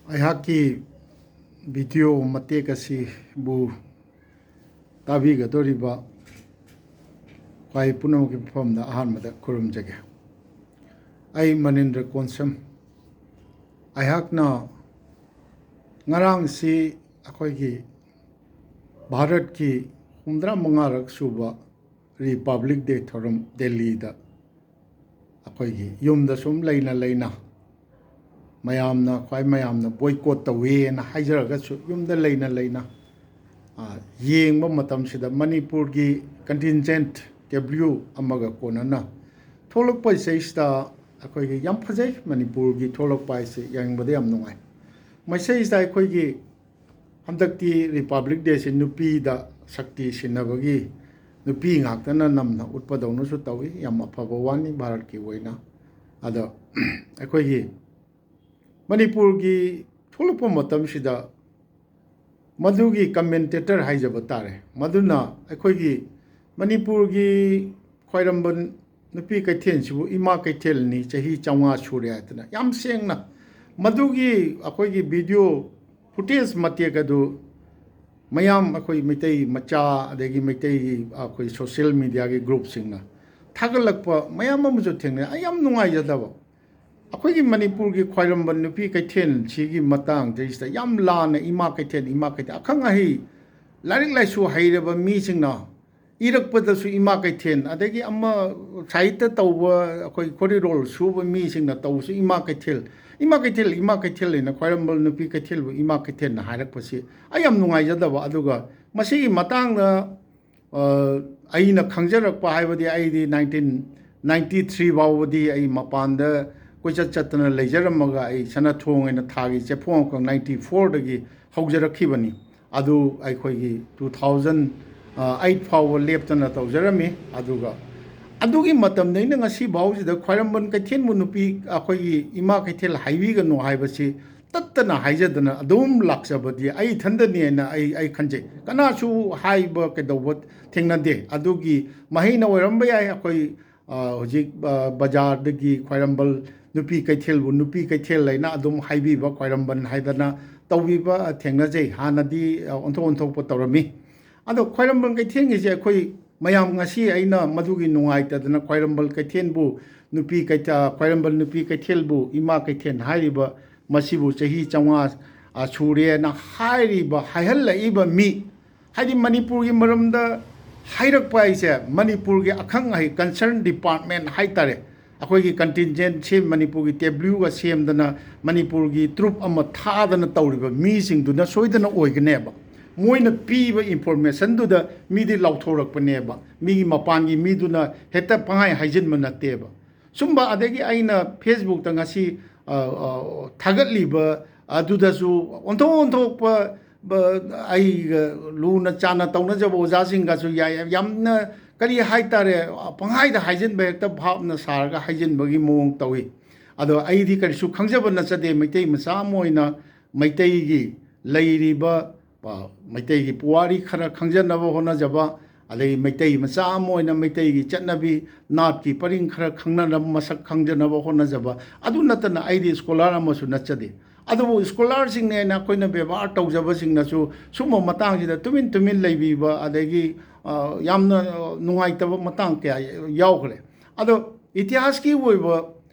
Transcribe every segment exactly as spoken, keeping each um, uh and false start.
ꯑꯩꯍꯥꯛꯀꯤ ꯚꯤꯗꯤꯑꯣ ꯃꯇꯦꯛ ꯑꯁꯤꯕꯨ ꯇꯥꯕꯤꯒꯗꯧꯔꯤꯕ ꯈ꯭ꯋꯥꯏ ꯄꯨꯝꯅꯃꯛꯀꯤ ꯃꯐꯝꯗ ꯑꯍꯥꯟꯕꯗ ꯈꯨꯔꯨꯝꯖꯒꯦ꯫ ꯑꯩ ꯃꯅꯤꯟꯗ꯭ꯔ ꯀꯣꯟꯁꯝ꯫ ꯑꯩꯍꯥꯛꯅ ꯉꯔꯥꯡꯁꯤ ꯑꯩꯈꯣꯏꯒꯤ ꯚꯥꯔꯠꯀꯤ ꯍꯨꯝꯗ꯭ꯔꯥ ꯃꯉꯥꯔꯛ ꯁꯨꯕ ꯔꯤꯄꯕ꯭ꯂꯤꯛ ꯗꯦ ꯊꯧꯔꯝ ꯗꯦꯜꯂꯤꯗ ꯑꯩꯈꯣꯏꯒꯤ ꯌꯨꯝꯗ ꯁꯨꯝ ꯂꯩꯅ ꯂꯩꯅ ꯃꯌꯥꯝꯅ, ꯈ꯭ꯋꯥꯏ ꯃꯌꯥꯝꯅ ꯕꯣꯏꯀꯣꯠ ꯇꯧꯋꯦꯅ ꯍꯥꯏꯖꯔꯒꯁꯨ, ꯌꯨꯝꯗ ꯂꯩꯅ ꯂꯩꯅ, ꯑ, ꯌꯦꯡꯕ ꯃꯇꯝꯁꯤꯗ ꯃꯅꯤꯄꯨꯔꯒꯤ ꯀꯟꯇꯤꯟꯖꯦꯟꯠ ꯗꯕ꯭ꯂꯤꯌꯨ ꯑꯃꯒ ꯀꯣꯟꯅꯅ ꯊꯣꯛꯂꯛꯄ ꯏꯁꯩꯁꯤꯗ ꯑꯩꯈꯣꯏꯒꯤ ꯌꯥꯝ ꯐꯖꯩ꯫ ꯃꯅꯤꯄꯨꯔꯒꯤ ꯊꯣꯛꯂꯛꯄ ꯍꯥꯏꯁꯦ ꯌꯦꯡꯕꯗ ꯌꯥꯝ ꯅꯨꯡꯉꯥꯏ꯫ ꯃꯁꯤꯗꯩꯁꯤꯗ ꯑꯩꯈꯣꯏꯒꯤ ꯍꯟꯗꯛꯇꯤ ꯔꯤꯄꯕ꯭ꯂꯤꯛ ꯗꯦꯁꯤ ꯅꯨꯄꯤꯗ ꯁꯛꯇꯤ ꯁꯤꯟꯅꯕꯒꯤ, ꯅꯨꯄꯤ ꯉꯥꯛꯇꯅ ꯅꯝꯅ ꯎꯠꯄꯗꯧꯅꯁꯨ ꯇꯧꯏ꯫ ꯌꯥꯝ ꯑꯐꯕ ꯋꯥꯅꯤ ꯚꯥꯔꯠꯀꯤ ꯑꯣꯏꯅ꯫ ꯑꯗꯣ ꯑꯩꯈꯣꯏꯒꯤ ꯃꯅꯤꯄꯨꯔꯒꯤ ꯊꯣꯛꯂꯛꯄ ꯃꯇꯝꯁꯤꯗ ꯃꯗꯨꯒꯤ ꯀꯃꯦꯟꯇꯦꯇꯔ ꯍꯥꯏꯖꯕ ꯇꯥꯔꯦ, ꯃꯗꯨꯅ ꯑꯩꯈꯣꯏꯒꯤ ꯃꯅꯤꯄꯨꯔꯒꯤ ꯈ꯭ꯋꯥꯏꯔꯝꯕꯟ ꯅꯨꯄꯤ ꯀꯩꯊꯦꯜꯁꯤꯕꯨ ꯏꯃꯥ ꯀꯩꯊꯦꯜꯅꯤ, ꯆꯍꯤ ꯆꯥꯝꯃꯉꯥ ꯁꯨꯔꯦ ꯍꯥꯏꯗꯅ ꯌꯥꯝ ꯁꯦꯡꯅ ꯃꯗꯨꯒꯤ ꯑꯩꯈꯣꯏꯒꯤ ꯚꯤꯗꯤꯑꯣ ꯐꯨꯇꯦꯖ ꯃꯇꯦꯛ ꯑꯗꯨ ꯃꯌꯥꯝ, ꯑꯩꯈꯣꯏ ꯃꯩꯇꯩ ꯃꯆꯥ, ꯑꯗꯒꯤ ꯃꯩꯇꯩꯒꯤ ꯑꯩꯈꯣꯏ ꯁꯣꯁꯤꯌꯦꯜ ꯃꯦꯗꯤꯌꯥꯒꯤ ꯒ꯭ꯔꯨꯞꯁꯤꯡꯅ ꯊꯥꯒꯠꯂꯛꯄ ꯃꯌꯥꯝ ꯑꯃꯁꯨ ꯊꯦꯡꯅꯩ꯫ ꯑꯩ ꯌꯥꯝ ꯅꯨꯡꯉꯥꯏꯖꯗꯕ, ꯑꯩꯈꯣꯏꯒꯤ ꯃꯅꯤꯄꯨꯔꯒꯤ ꯈ꯭ꯋꯥꯏꯔꯝꯕꯟ ꯅꯨꯄꯤ ꯀꯩꯊꯦꯜꯁꯤꯒꯤ ꯃꯇꯥꯡꯁꯤꯗꯩꯁꯤꯗ ꯌꯥꯝ ꯂꯥꯟꯅ ꯏꯃꯥ ꯀꯩꯊꯦꯜ, ꯏꯃꯥ ꯀꯩꯊꯦꯜ, ꯑꯈꯪ ꯑꯍꯩ, ꯂꯥꯏꯔꯤꯛ ꯂꯥꯏꯁꯨ ꯍꯩꯔꯕ ꯃꯤꯁꯤꯡꯅ ꯏꯔꯛꯄꯗꯁꯨ ꯏꯃꯥ ꯀꯩꯊꯦꯜ, ꯑꯗꯒꯤ ꯑꯃ ꯁꯥꯍꯤꯇ꯭ꯌ ꯇꯧꯕ, ꯑꯩꯈꯣꯏ ꯈꯣꯔꯤꯔꯣꯜ ꯁꯨꯕ ꯃꯤꯁꯤꯡꯅ ꯇꯧꯕꯁꯨ ꯏꯃꯥ ꯀꯩꯊꯦꯜ, ꯏꯃꯥ ꯀꯩꯊꯦꯜ, ꯏꯃꯥ ꯀꯩꯊꯦꯜ ꯍꯥꯏꯅ, ꯈ꯭ꯋꯥꯏꯔꯝꯕꯟ ꯅꯨꯄꯤ ꯀꯩꯊꯦꯜꯕꯨ ꯏꯃꯥ ꯀꯩꯊꯦꯜꯅ ꯍꯥꯏꯔꯛꯄꯁꯤ ꯑꯩ ꯌꯥꯝ ꯅꯨꯡꯉꯥꯏꯖꯗꯕ꯫ ꯑꯗꯨꯒ ꯃꯁꯤꯒꯤ ꯃꯇꯥꯡꯗ ꯑ, ꯑꯩꯅ ꯈꯪꯖꯔꯛꯄ ꯍꯥꯏꯕꯗꯤ, ꯑꯩꯗꯤ ꯅꯥꯏꯟꯇꯤꯟ ꯅꯥꯏꯟꯇꯤ ꯊ꯭ꯔꯤ ꯐꯥꯎꯕꯗꯤ ꯑꯩ ꯃꯄꯥꯟꯗ ꯀꯣꯏꯆꯠ ꯆꯠꯇꯅ ꯂꯩꯖꯔꯝꯃꯒ, ꯑꯩ ꯁꯅꯥ ꯊꯣꯡ ꯑꯣꯏꯅ ꯊꯥꯒꯤ ꯆꯦꯐꯣꯡ ꯑꯃꯈꯛ ꯅꯥꯏꯟꯇꯤ ꯐꯣꯔꯗꯒꯤ ꯍꯧꯖꯔꯛꯈꯤꯕꯅꯤ꯫ ꯑꯗꯨ ꯑꯩꯈꯣꯏꯒꯤ ꯇꯨ ꯊꯥꯎꯖꯟ ꯑꯩꯠ ꯐꯥꯎꯕ ꯂꯦꯞꯇꯅ ꯇꯧꯖꯔꯝꯃꯤ꯫ ꯑꯗꯨꯒ ꯑꯗꯨꯒꯤ ꯃꯇꯝꯗꯩꯅ ꯉꯁꯤ ꯐꯥꯎꯁꯤꯗ ꯈ꯭ꯋꯥꯏꯔꯝꯕꯟ ꯀꯩꯊꯦꯜꯕꯨ ꯅꯨꯄꯤ, ꯑꯩꯈꯣꯏꯒꯤ ꯏꯃꯥ ꯀꯩꯊꯦꯜ ꯍꯥꯏꯕꯤꯒꯅꯨ ꯍꯥꯏꯕꯁꯤ ꯇꯠꯇꯅ ꯍꯥꯏꯖꯗꯅ ꯑꯗꯨꯝ ꯂꯥꯛꯆꯕꯗꯤ ꯑꯩ ꯏꯊꯟꯗꯅꯤ ꯍꯥꯏꯅ ꯑꯩ, ꯑꯩ ꯈꯟꯖꯩ꯫ ꯀꯅꯥꯁꯨ ꯍꯥꯏꯕ ꯀꯩꯗꯧꯕ ꯊꯦꯡꯅꯗꯦ꯫ ꯑꯗꯨꯒꯤ ꯃꯍꯩꯅ ꯑꯣꯏꯔꯝꯕ ꯌꯥꯏ꯫ ꯑꯩꯈꯣꯏ, ꯑ, ꯍꯧꯖꯤꯛ, ꯑ, ꯕꯖꯥꯔꯗꯒꯤ ꯈ꯭ꯋꯥꯏꯔꯝꯕꯟ ꯅꯨꯄꯤ ꯀꯩꯊꯦꯜꯕꯨ ꯅꯨꯄꯤ ꯀꯩꯊꯦꯜ ꯍꯥꯏꯅ ꯑꯗꯨꯝ ꯍꯥꯏꯕꯤꯕ, ꯈ꯭ꯋꯥꯏꯔꯝꯕꯟ ꯍꯥꯏꯗꯅ ꯇꯧꯕꯤꯕ ꯊꯦꯡꯅꯖꯩ꯫ ꯍꯥꯟꯅꯗꯤ, ꯑ, ꯑꯣꯟꯊꯣꯛ ꯑꯣꯟꯊꯣꯛꯄ ꯇꯧꯔꯝꯃꯤ꯫ ꯑꯗꯣ ꯈ꯭ꯋꯥꯏꯔꯝꯕꯟ ꯀꯩꯊꯦꯜꯒꯤꯁꯦ ꯑꯩꯈꯣꯏ ꯃꯌꯥꯝ ꯉꯁꯤ ꯑꯩꯅ ꯃꯗꯨꯒꯤ ꯅꯨꯡꯉꯥꯏꯇꯗꯅ ꯈ꯭ꯋꯥꯏꯔꯝꯕꯟ ꯀꯩꯊꯦꯜꯕꯨ ꯅꯨꯄꯤ ꯀꯩꯊ-, ꯈ꯭ꯋꯥꯏꯔꯝꯕꯟ ꯅꯨꯄꯤ ꯀꯩꯊꯦꯜꯕꯨ ꯏꯃꯥ ꯀꯩꯊꯦꯜ ꯍꯥꯏꯔꯤꯕ ꯃꯁꯤꯕꯨ ꯆꯍꯤ ꯆꯥꯝꯃꯉꯥ, ꯑ, ꯁꯨꯔꯦꯅ ꯍꯥꯏꯔꯤꯕ, ꯍꯥꯏꯍꯜꯂꯛꯏꯕ ꯃꯤ, ꯍꯥꯏꯗꯤ ꯃꯅꯤꯄꯨꯔꯒꯤ ꯃꯔꯝꯗ ꯍꯥꯏꯔꯛꯄ ꯍꯥꯏꯁꯦ ꯃꯅꯤꯄꯨꯔꯒꯤ ꯑꯈꯪ ꯑꯍꯩ, concern department ꯍꯥꯏꯇꯥꯔꯦ, ꯑꯩꯈꯣꯏꯒꯤ contingent ꯁꯦꯝ, ꯃꯅꯤꯄꯨꯔꯒꯤ ꯇꯦꯕ꯭ꯂꯤꯌꯨꯒ ꯁꯦꯝꯗꯅ ꯃꯅꯤꯄꯨꯔꯒꯤ ꯇ꯭ꯔꯨꯞ ꯑꯃ ꯊꯥꯗꯅ ꯇꯧꯔꯤꯕ ꯃꯤꯁꯤꯡꯗꯨꯅ ꯁꯣꯏꯗꯅ ꯑꯣꯏꯒꯅꯦꯕ꯫ ꯃꯣꯏꯅ ꯄꯤꯕ informationꯗꯨꯗ ꯃꯤꯗꯤ ꯂꯥꯎꯊꯣꯔꯛꯄꯅꯦꯕ, ꯃꯤꯒꯤ ꯃꯄꯥꯟꯒꯤ ꯃꯤꯗꯨꯅ ꯍꯦꯛꯇ ꯄꯪꯍꯥꯏ ꯍꯥꯏꯖꯤꯟꯕ ꯅꯠꯇꯦꯕ꯫ ꯁꯨꯝꯕ, ꯑꯗꯒꯤ ꯑꯩꯅ Facebookꯇ ꯉꯁꯤ, ꯑ, ꯑ, ꯊꯥꯒꯠꯂꯤꯕ ꯑꯗꯨꯗꯁꯨ ꯑꯣꯟꯊꯣꯛ ꯑꯣꯟꯊꯣꯛꯄ, ꯕ-, ꯑꯩꯒ ꯂꯨꯅ ꯆꯥꯟꯅ ꯇꯧꯅꯖꯕ ꯑꯣꯖꯥꯁꯤꯡꯒꯁꯨ ꯌꯥꯏ, ꯌꯥꯝꯅ ꯀꯔꯤ ꯍꯥꯏꯇꯥꯔꯦ, ꯄꯪꯍꯥꯏꯗ ꯍꯥꯏꯖꯤꯟꯕ, ꯍꯦꯛꯇ ꯚꯥꯞꯅ ꯁꯥꯔꯒ ꯍꯥꯏꯖꯤꯟꯕꯒꯤ ꯃꯑꯣꯡ ꯇꯧꯏ꯫ ꯑꯗꯣ ꯑꯩꯗꯤ ꯀꯔꯤꯁꯨ ꯈꯪꯖꯕ ꯅꯠꯆꯗꯦ꯫ ꯃꯩꯇꯩ ꯃꯆꯥ ꯑꯃ ꯑꯣꯏꯅ ꯃꯩꯇꯩꯒꯤ ꯂꯩꯔꯤꯕ, ꯑ, ꯃꯩꯇꯩꯒꯤ ꯄꯨꯋꯥꯔꯤ ꯈꯔ ꯈꯪꯖꯅꯕ ꯍꯣꯠꯅꯖꯕ, ꯑꯗꯒꯤ ꯃꯩꯇꯩ ꯃꯆꯥ ꯑꯃ ꯑꯣꯏꯅ ꯃꯩꯇꯩꯒꯤ ꯆꯠꯅꯕꯤ, ꯅꯥꯠꯀꯤ ꯄꯔꯤꯡ ꯈꯔ ꯈꯪꯅꯅꯕ, ꯃꯁꯛ ꯈꯪꯖꯅꯕ ꯍꯣꯠꯅꯖꯕ꯫ ꯑꯗꯨ ꯅꯠꯇꯅ ꯑꯩꯗꯤ scholar ꯑꯃꯁꯨ ꯅꯠꯆꯗꯦ꯫ ꯑꯗꯨꯕꯨ scholarꯁꯤꯡꯅꯦꯅ ꯑꯩꯈꯣꯏꯅ ꯕꯦꯕꯥꯔ ꯇꯧꯖꯕꯁꯤꯡꯅꯁꯨ ꯁꯨꯝꯕ ꯃꯇꯥꯡꯁꯤꯗ ꯇꯨꯃꯤꯟ ꯇꯨꯃꯤꯟ ꯂꯩꯕꯤꯕ, ꯑꯗꯒꯤ, ꯑ, ꯌꯥꯝꯅ, ꯑ, ꯅꯨꯡꯉꯥꯏꯇꯕ ꯃꯇꯥꯡ ꯀꯌꯥ ꯌꯥꯎꯈ꯭ꯔꯦ꯫ ꯑꯗꯣ ꯏꯇꯤꯍꯥꯁꯀꯤ ꯑꯣꯏꯕ,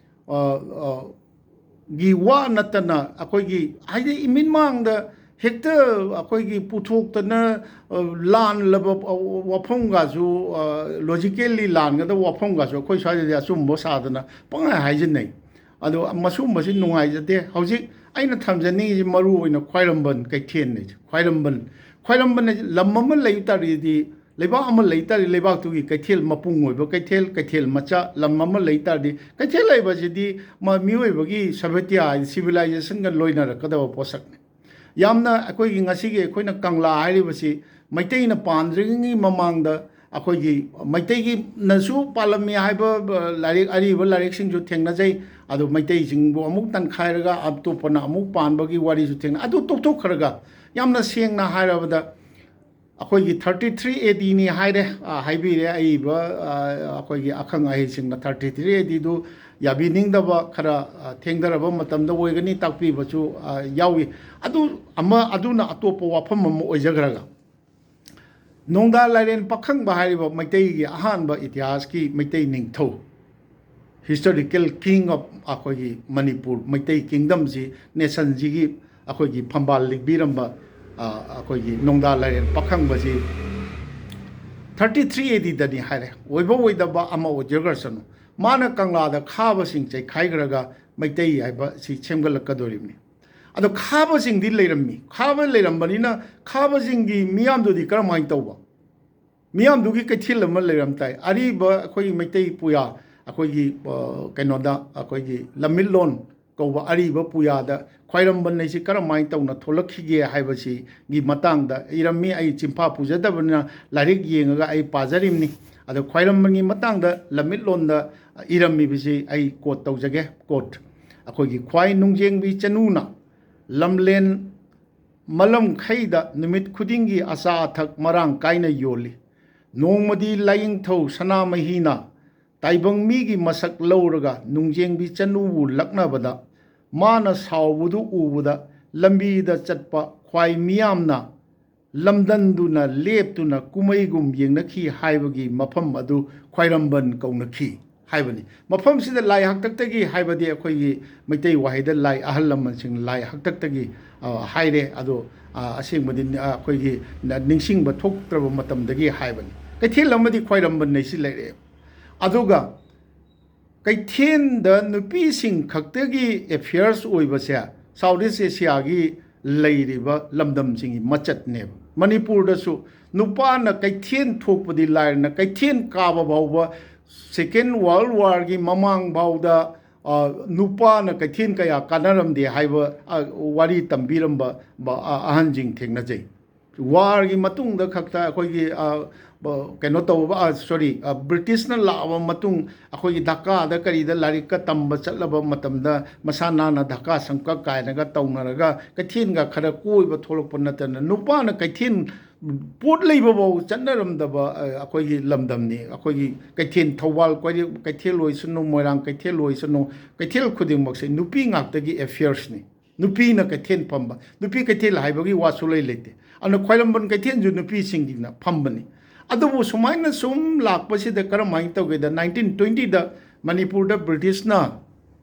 ꯑ, ꯑ, ꯒꯤ ꯋꯥ ꯅꯠꯇꯅ ꯑꯩꯈꯣꯏꯒꯤ, ꯍꯥꯏꯗꯤ, ꯏꯃꯤꯠꯃꯥꯡꯗ ꯍꯦꯛꯇ ꯑꯩꯈꯣꯏꯒꯤ ꯄꯨꯊꯣꯛꯇꯅ, ꯑ, ꯂꯥꯜꯂꯕ, ꯑ, ꯋꯥꯐꯝꯒꯁꯨ, ꯑ, logically ꯂꯥꯟꯒꯗꯕ ꯋꯥꯐꯝꯒꯁꯨ ꯑꯩꯈꯣꯏ ꯁ꯭ꯋꯥꯏꯗꯗꯤ ꯑꯆꯨꯝꯕ ꯁꯥꯗꯅ ꯄꯪꯍꯥꯏ ꯍꯥꯏꯖꯤꯟꯅꯩ꯫ ꯑꯗꯣ ꯃꯁꯤꯒꯨꯝꯕꯁꯤ ꯅꯨꯡꯉꯥꯏꯖꯗꯦ꯫ ꯍꯧꯖꯤꯛ ꯑꯩꯅ ꯊꯝꯖꯅꯤꯡꯉꯤꯁꯤ ꯃꯔꯨ ꯑꯣꯏꯅ ꯈ꯭ꯋꯥꯏꯔꯝꯕꯟ ꯀꯩꯊꯦꯜꯅꯤ꯫ ꯈ꯭ꯋꯥꯏꯔꯝꯕꯟ, ꯈ꯭ꯋꯥꯏꯔꯝꯕꯟ ꯍꯥꯏꯁꯤ ꯂꯝ ꯑꯃ ꯂꯩ ꯇꯥꯔꯗꯤ, ꯂꯩꯕꯥꯛ ꯑꯃ ꯂꯩ ꯇꯥꯔꯗꯤ, ꯂꯩꯕꯥꯛꯇꯨꯒꯤ ꯀꯩꯊꯦꯜ ꯃꯄꯨꯡ ꯑꯣꯏꯕ ꯀꯩꯊꯦꯜ, ꯀꯩꯊꯦꯜ ꯃꯆꯥ ꯂꯝ ꯑꯃ ꯂꯩ ꯇꯥꯔꯗꯤ, ꯀꯩꯊꯦꯜ ꯍꯥꯏꯕꯁꯤꯗꯤ ꯃ-, ꯃꯤꯑꯣꯏꯕꯒꯤ ꯁꯚ꯭ꯌꯇꯥ ꯍꯥꯏꯗꯤ civilizationꯒ ꯂꯣꯏꯅꯔꯛꯀꯗꯕ ꯄꯣꯠꯁꯛꯅꯤ꯫ ꯌꯥꯝꯅ ꯑꯩꯈꯣꯏꯒꯤ ꯉꯁꯤꯒꯤ ꯑꯩꯈꯣꯏꯅ ꯀꯪꯂꯥ ꯍꯥꯏꯔꯤꯕꯁꯤ ꯃꯩꯇꯩꯅ ꯄꯥꯟꯗ꯭ꯔꯤꯉꯩꯒꯤ ꯃꯃꯥꯡꯗ ꯑꯩꯈꯣꯏꯒꯤ ꯃꯩꯇꯩꯒꯤꯅꯁꯨ ꯄꯥꯜꯂꯝꯃꯤ ꯍꯥꯏꯕ, ꯑ, ꯂꯥꯏꯔꯤꯛ, ꯑꯔꯤꯕ ꯂꯥꯏꯔꯤꯛꯁꯤꯡꯁꯨ ꯊꯦꯡꯅꯖꯩ꯫ ꯑꯗꯨ ꯃꯩꯇꯩꯁꯤꯡꯕꯨ ꯑꯃꯨꯛ ꯇꯟꯈꯥꯏꯔꯒ ꯑꯇꯣꯞꯄꯅ ꯑꯃꯨꯛ ꯄꯥꯟꯕꯒꯤ ꯋꯥꯔꯤꯁꯨ ꯊꯦꯡꯅꯩ꯫ ꯑꯗꯨ ꯇꯣꯛꯊꯣꯛꯈ꯭ꯔꯒ ꯌꯥꯝꯅ ꯁꯦꯡꯅ ꯍꯥꯏꯔꯕꯗ ꯑꯩꯈꯣꯏꯒꯤ ꯊꯥꯔꯇꯤ ꯊ꯭ꯔꯤ ꯑꯦ ꯗꯤꯅꯤ ꯍꯥꯏꯔꯦ, ꯑ, ꯍꯥꯏꯕꯤꯔꯦ꯫ ꯑꯏꯕ, ꯑ, ꯑꯩꯈꯣꯏꯒꯤ ꯑꯈꯪ ꯑꯍꯩꯁꯤꯡꯅ ꯊꯥꯔꯇꯤ ꯊ꯭ꯔꯤ ꯑꯦ ꯗꯤꯗꯨ ꯌꯥꯕꯤꯅꯤꯡꯗꯕ ꯈꯔ, ꯑ, ꯊꯦꯡꯊꯔꯕ ꯃꯇꯝꯗ ꯑꯣꯏꯒꯅꯤ ꯇꯥꯛꯄꯤꯕꯁꯨ, ꯑ, ꯌꯥꯎꯏ꯫ ꯑꯗꯨ ꯑꯃ, ꯑꯗꯨꯅ ꯑꯇꯣꯞꯄ ꯋꯥꯐꯝ ꯑꯃ ꯑꯣꯏꯖꯈ꯭ꯔꯒ, ꯅꯣꯡꯗꯥ ꯂꯥꯏꯔꯦꯟ ꯄꯥꯈꯪꯕ ꯍꯥꯏꯔꯤꯕ ꯃꯩꯇꯩꯒꯤ ꯑꯍꯥꯟꯕ ꯏꯇꯤꯍꯥꯁꯀꯤ ꯃꯩꯇꯩ ꯅꯤꯡꯊꯧ, historical king of ꯑꯩꯈꯣꯏꯒꯤ ꯃꯅꯤꯄꯨꯔ, ꯃꯩꯇꯩ ꯀꯤꯡꯗꯝꯁꯤ, ꯅꯦꯁꯟꯁꯤꯒꯤ ꯑꯩꯈꯣꯏꯒꯤ ꯐꯝꯕꯥꯜ ꯂꯤꯡꯕꯤꯔꯝꯕ, ꯑ, ꯑꯩꯈꯣꯏꯒꯤ ꯅꯣꯡꯗꯥ ꯂꯥꯏꯔꯦꯟ ꯄꯥꯈꯪꯕꯁꯤ ꯊꯥꯔꯇꯤ ꯊ꯭ꯔꯤ ꯑꯦ ꯗꯤꯗꯅꯤ ꯍꯥꯏꯔꯦ꯫ ꯑꯣꯏꯕ ꯑꯣꯏꯗꯕ ꯑꯃ ꯑꯣꯏꯖꯈ꯭ꯔꯁꯅꯨ, ꯃꯥꯅ ꯀꯪꯂꯥꯗ ꯈꯥꯕꯁꯤꯡ ꯆꯩꯈꯥꯏꯈ꯭ꯔꯒ ꯃꯩꯇꯩ ꯍꯥꯏꯕ ꯁꯤ ꯁꯦꯝꯒꯠꯂꯛꯀꯗꯧꯔꯤꯕꯅꯤ꯫ ꯑꯗꯣ ꯈꯥꯕꯁꯤꯡꯗꯤ ꯂꯩꯔꯝꯃꯤ꯫ ꯈꯥꯕ ꯂꯩꯔꯝꯕꯅꯤꯅ ꯈꯥꯕꯁꯤꯡꯒꯤ ꯃꯤꯌꯥꯝꯗꯨꯗꯤ ꯀꯔꯝꯍꯥꯏꯅ ꯇꯧꯕ? ꯃꯤꯌꯥꯝꯗꯨꯒꯤ ꯀꯩꯊꯦꯜ ꯑꯃ ꯂꯩꯔꯝ ꯇꯥꯏ꯫ ꯑꯔꯤꯕ ꯑꯩꯈꯣꯏꯒꯤ ꯃꯩꯇꯩ ꯄꯨꯌꯥ, ꯑꯩꯈꯣꯏꯒꯤ, ꯑ, ꯀꯩꯅꯣꯗ, ꯑꯩꯈꯣꯏꯒꯤ ꯂꯝꯃꯤꯠꯂꯣꯟ ꯀꯧꯕ ꯑꯔꯤꯕ ꯄꯨꯌꯥꯗ ꯈ꯭ꯋꯥꯏꯔꯝꯕꯟ ꯑꯁꯤ ꯀꯔꯝꯍꯥꯏꯅ ꯇꯧꯅ ꯊꯣꯛꯂꯛꯈꯤꯒꯦ ꯍꯥꯏꯕꯁꯤꯒꯤ ꯃꯇꯥꯡꯗ ꯏꯔꯝꯃꯤ꯫ ꯑꯩ ꯆꯤꯟꯐꯥ ꯄꯨꯖꯗꯕꯅꯤꯅ ꯂꯥꯏꯔꯤꯛ ꯌꯦꯡꯉꯒ ꯑꯩ ꯄꯥꯖꯔꯤꯕꯅꯤ꯫ ꯑꯗꯣ ꯈ꯭ꯋꯥꯏꯔꯝꯕꯟꯒꯤ ꯃꯇꯥꯡꯗ ꯂꯝꯃꯤꯠꯂꯣꯟꯗ ꯏꯔꯝꯃꯤꯕꯁꯤ ꯑꯩ quote ꯇꯧꯖꯒꯦ, quote: "ꯑꯩꯈꯣꯏꯒꯤ ꯈ꯭ꯋꯥꯏ ꯅꯨꯡꯖꯦꯡꯕꯤ ꯆꯅꯨꯅ ꯂꯝꯂꯦꯟ ꯃꯂꯝꯈꯩꯗ ꯅꯨꯃꯤꯠ ꯈꯨꯗꯤꯡꯒꯤ ꯑꯆꯥ ꯑꯊꯛ ꯃꯔꯥꯡ ꯀꯥꯏꯅ ꯌꯣꯜꯂꯤ꯫ ꯅꯣꯡꯃꯗꯤ ꯂꯥꯏꯌꯦꯡꯊꯧ ꯁꯅꯥꯃꯍꯤꯅ ꯇꯥꯏꯕꯪ ꯃꯤꯒꯤ ꯃꯁꯛ ꯂꯧꯔꯒ ꯅꯨꯡꯖꯦꯡꯕꯤ ꯆꯅꯨꯕꯨ ꯂꯛꯅꯕꯗ ꯃꯥꯅ ꯁꯥꯎꯕꯗꯨ ꯎꯕꯗ ꯂꯝꯕꯤꯗ ꯆꯠꯄ ꯈ꯭ꯋꯥꯏ ꯃꯤꯌꯥꯝꯅ ꯂꯝꯗꯟꯗꯨꯅ ꯂꯦꯞꯇꯨꯅ ꯀꯨꯝꯃꯩꯒꯨꯝ ꯌꯦꯡꯅꯈꯤ ꯍꯥꯏꯕꯒꯤ ꯃꯐꯝ ꯑꯗꯨ ꯈ꯭ꯋꯥꯏꯔꯝꯕꯟ ꯀꯧꯅꯈꯤ" ꯍꯥꯏꯕꯅꯤ꯫ ꯃꯐꯝꯁꯤꯗ ꯂꯥꯏ ꯍꯥꯛꯇꯛꯇꯒꯤ ꯍꯥꯏꯕꯗꯤ ꯑꯩꯈꯣꯏꯒꯤ ꯃꯩꯇꯩ ꯋꯥꯍꯩꯗ ꯂꯥꯏ ꯑꯍꯜ ꯂꯃꯟꯁꯤꯡ ꯂꯥꯏ ꯍꯥꯛꯇꯛꯇꯒꯤ, ꯑ, ꯍꯥꯏꯔꯦ꯫ ꯑꯗꯣ, ꯑ, ꯑꯁꯦꯡꯕꯗꯤ, ꯑ, ꯑꯩꯈꯣꯏꯒꯤ ꯅ-, ꯅꯤꯡꯁꯤꯡꯕ ꯊꯣꯛꯇ꯭ꯔꯕ ꯃꯇꯝꯗꯒꯤ ꯍꯥꯏꯕꯅꯤ꯫ ꯀꯩꯊꯦꯜ ꯑꯃꯗꯤ ꯈ꯭ꯋꯥꯏꯔꯝꯕꯟ ꯂꯩꯁꯤ ꯂꯩꯔꯛꯑꯦ꯫ ꯑꯗꯨꯒ ꯀꯩꯊꯦꯜꯗ ꯅꯨꯄꯤꯁꯤꯡ ꯈꯛꯇꯒꯤ affairs ꯑꯣꯏꯕꯁꯦ South East Asiaꯒꯤ ꯂꯩꯔꯤꯕ ꯂꯝꯗꯝꯁꯤꯡꯒꯤ ꯃꯆꯠꯅꯦꯕ꯫ ꯃꯅꯤꯄꯨꯔꯗꯁꯨ ꯅꯨꯄꯥꯅ ꯀꯩꯊꯦꯜ ꯊꯣꯛꯄꯗꯤ ꯂꯥꯏꯔꯅ ꯀꯩꯊꯦꯜ ꯀꯥꯕ ꯐꯥꯎꯕ Second World Warꯒꯤ ꯃꯃꯥꯡ ꯐꯥꯎꯗ, ꯑ, ꯅꯨꯄꯥꯅ ꯀꯩꯊꯦꯜ ꯀꯌꯥ ꯀꯥꯅꯔꯝꯗꯦ ꯍꯥꯏꯕ, ꯑ, ꯋꯥꯔꯤ ꯇꯝꯕꯤꯔꯝꯕ, ꯕ-, ꯑ, ꯑꯍꯟꯁꯤꯡ ꯊꯦꯡꯅꯖꯩ꯫ ꯋꯥꯔꯒꯤ ꯃꯇꯨꯡꯗ ꯈꯛꯇ ꯑꯩꯈꯣꯏꯒꯤ, ꯑ, ꯕ-, ꯀꯩꯅꯣ ꯇꯧꯕ, ꯑ, ꯁꯣꯔꯤ, ꯑ, ꯕ꯭ꯔꯤꯇꯤꯁꯅ ꯂꯥꯛꯑꯕ ꯃꯇꯨꯡ ꯑꯩꯈꯣꯏꯒꯤ ꯙꯥꯀꯥꯗ ꯀꯔꯤꯗ ꯂꯥꯏꯔꯤꯛꯀ ꯇꯝꯕ ꯆꯠꯂꯕ ꯃꯇꯝꯗ ꯃꯁꯥ ꯅꯥꯟꯅ ꯙꯥꯀꯥ ꯁꯝꯀꯛ ꯀꯥꯏꯅꯒ ꯇꯧꯅꯔꯒ ꯀꯩꯊꯦꯜꯒ ꯈꯔ ꯀꯣꯏꯕ ꯊꯣꯛꯂꯛꯄ ꯅꯠꯇꯅ ꯅꯨꯄꯥꯅ ꯀꯩꯊꯦꯜ ꯄꯣꯠ ꯂꯩꯕꯐꯥꯎ ꯆꯠꯅꯔꯝꯗꯕ, ꯑ, ꯑꯩꯈꯣꯏꯒꯤ ꯂꯝꯗꯝꯅꯤ꯫ ꯑꯩꯈꯣꯏꯒꯤ ꯀꯩꯊꯦꯜ, ꯊꯧꯕꯥꯜ ꯀꯩꯊꯦꯜ ꯑꯣꯏꯁꯅꯨ, ꯃꯣꯏꯔꯥꯡ ꯀꯩꯊꯦꯜ ꯑꯣꯏꯁꯅꯨ, ꯀꯩꯊꯦꯜ ꯈꯨꯗꯤꯡꯃꯛꯁꯦ ꯅꯨꯄꯤ ꯉꯥꯛꯇꯒꯤ ꯑꯦꯐꯤꯌꯔꯁꯅꯤ꯫ ꯅꯨꯄꯤꯅ ꯀꯩꯊꯦꯜ ꯐꯝꯕ, ꯅꯨꯄꯤ ꯀꯩꯊꯦꯜ ꯍꯥꯏꯕꯒꯤ ꯋꯥꯁꯨ ꯂꯩ ꯂꯩꯇꯦ꯫ ꯑꯗꯨꯅ ꯈ꯭ꯋꯥꯏꯔꯝꯕꯟ ꯀꯩꯊꯦꯜꯁꯨ ꯅꯨꯄꯤꯁꯤꯡꯒꯤꯅ ꯐꯝꯕꯅꯤ꯫ ꯑꯗꯨꯕꯨ ꯁꯨꯃꯥꯏꯅ ꯁꯨꯝ ꯂꯥꯛꯄꯁꯤꯗ ꯀꯔꯝꯍꯥꯏꯅ ꯇꯧꯒꯦꯗ, ꯅꯥꯏꯟꯇꯤꯟ ꯇ꯭ꯋꯦꯟꯇꯤꯗ ꯃꯅꯤꯄꯨꯔꯗ ꯕ꯭ꯔꯤꯇꯤꯁꯅ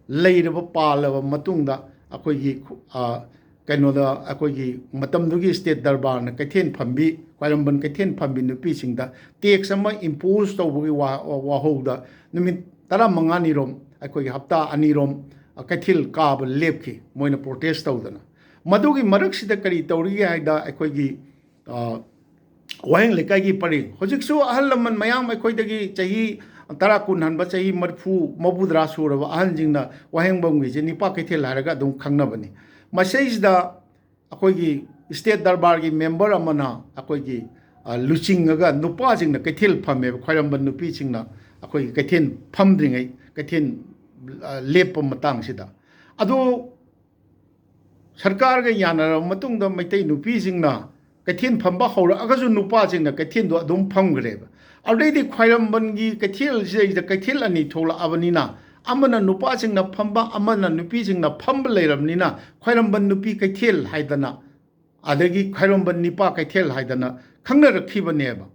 ꯂꯩꯔꯕ, ꯄꯥꯜꯂꯕ ꯃꯇꯨꯡꯗ ꯑꯩꯈꯣꯏꯒꯤ, ꯑ, ꯀꯩꯅꯣꯗ, ꯑꯩꯈꯣꯏꯒꯤ ꯃꯇꯝꯗꯨꯒꯤ ꯁ꯭ꯇꯦꯠ ꯗꯔꯕꯥꯔꯅ ꯀꯩꯊꯦꯜ ꯐꯝꯕꯤ, ꯈ꯭ꯋꯥꯏꯔꯝꯕꯟ ꯀꯩꯊꯦꯜ ꯐꯝꯕꯤ ꯅꯨꯄꯤꯁꯤꯡꯗ ꯇꯦꯛꯁ ꯑꯃ ꯏꯝꯄꯣꯖ ꯇꯧꯕꯒꯤ ꯋꯥ-, ꯋꯥꯍꯧꯗ ꯅꯨꯃꯤꯠ ꯇꯔꯥꯃꯉꯥꯅꯤꯔꯣꯝ, ꯑꯩꯈꯣꯏꯒꯤ ꯍꯞꯇꯥ ꯑꯅꯤꯔꯣꯝ, ꯑ, ꯀꯩꯊꯦꯜ ꯀꯥꯕ ꯂꯦꯞꯈꯤ, ꯃꯣꯏꯅ ꯄ꯭ꯔꯣꯇꯦꯁ ꯇꯧꯗꯅ꯫ ꯃꯗꯨꯒꯤ ꯃꯔꯛꯁꯤꯗ ꯀꯔꯤ ꯇꯧꯔꯤꯒꯦ ꯍꯥꯏꯗ, ꯑꯩꯈꯣꯏꯒꯤ, ꯑ, ꯋꯥꯍꯦꯡ ꯂꯩꯀꯥꯏꯒꯤ ꯄꯔꯦꯡ, ꯍꯧꯖꯤꯛꯁꯨ ꯑꯍꯜ ꯂꯃꯟ ꯃꯌꯥꯝ, ꯑꯩꯈꯣꯏꯗꯒꯤ ꯆꯍꯤ ꯇꯔꯥ, ꯀꯨꯟ ꯍꯟꯕ, ꯆꯍꯤ ꯃꯔꯤꯐꯨ, ꯃꯧꯕꯨꯗ꯭ꯔꯥ ꯁꯨꯔꯕ ꯑꯍꯟꯁꯤꯡꯅ ꯋꯥꯍꯦꯡꯕꯝꯒꯤꯁꯦ ꯅꯤꯄꯥ ꯀꯩꯊꯦꯜ ꯍꯥꯏꯔꯒ ꯑꯗꯨꯝ ꯈꯪꯅꯕꯅꯤ꯫ ꯃꯁꯤꯁꯤꯗ ꯑꯩꯈꯣꯏꯒꯤ ꯁ꯭ꯇꯦꯠ ꯗꯔꯕꯥꯔꯒꯤ ꯃꯦꯝꯕꯔ ꯑꯃꯅ ꯑꯩꯈꯣꯏꯒꯤ, ꯑ, ꯂꯨꯆꯤꯡꯉꯒ ꯅꯨꯄꯥꯁꯤꯡꯅ ꯀꯩꯊꯦꯜ ꯐꯝꯃꯦꯕ, ꯈ꯭ꯋꯥꯏꯔꯝꯕꯟ ꯅꯨꯄꯤꯁꯤꯡꯅ ꯑꯩꯈꯣꯏꯒꯤ ꯀꯩꯊꯦꯜ ꯐꯝꯗ꯭ꯔꯤꯉꯩ, ꯀꯩꯊꯦꯜ, ꯑ, ꯂꯦꯞꯄ ꯃꯇꯥꯡꯁꯤꯗ꯫ ꯑꯗꯨ ꯁꯔꯀꯥꯔꯒ ꯌꯥꯅꯔꯕ ꯃꯇꯨꯡꯗ ꯃꯩꯇꯩ ꯅꯨꯄꯤꯁꯤꯡꯅ ꯀꯩꯊꯦꯜ ꯐꯝꯕ ꯍꯧꯔꯛꯑꯒꯁꯨ ꯅꯨꯄꯥꯁꯤꯡꯅ ꯀꯩꯊꯦꯜꯗꯣ ꯑꯗꯨꯝ ꯐꯝꯈ꯭ꯔꯦꯕ꯫ ꯑꯗꯨꯗꯩꯗꯤ ꯈ꯭ꯋꯥꯏꯔꯝꯕꯟꯒꯤ ꯀꯩꯊꯦꯜꯁꯤꯗꯩꯗ ꯀꯩꯊꯦꯜ ꯑꯅꯤ ꯊꯣꯛꯂꯛꯑꯕꯅꯤꯅ, ꯑꯃꯅ ꯅꯨꯄꯥꯁꯤꯡꯅ ꯐꯝꯕ, ꯑꯃꯅ ꯅꯨꯄꯤꯁꯤꯡꯅ ꯐꯝꯕ ꯂꯩꯔꯕꯅꯤꯅ, ꯈ꯭ꯋꯥꯏꯔꯝꯕꯟ ꯅꯨꯄꯤ ꯀꯩꯊꯦꯜ ꯍꯥꯏꯗꯅ, ꯑꯗꯒꯤ ꯈ꯭ꯋꯥꯏꯔꯝꯕꯟ ꯅꯤꯄꯥ ꯀꯩꯊꯦꯜ ꯍꯥꯏꯗꯅ ꯈꯪꯅꯔꯛꯈꯤꯕꯅꯦꯕ꯫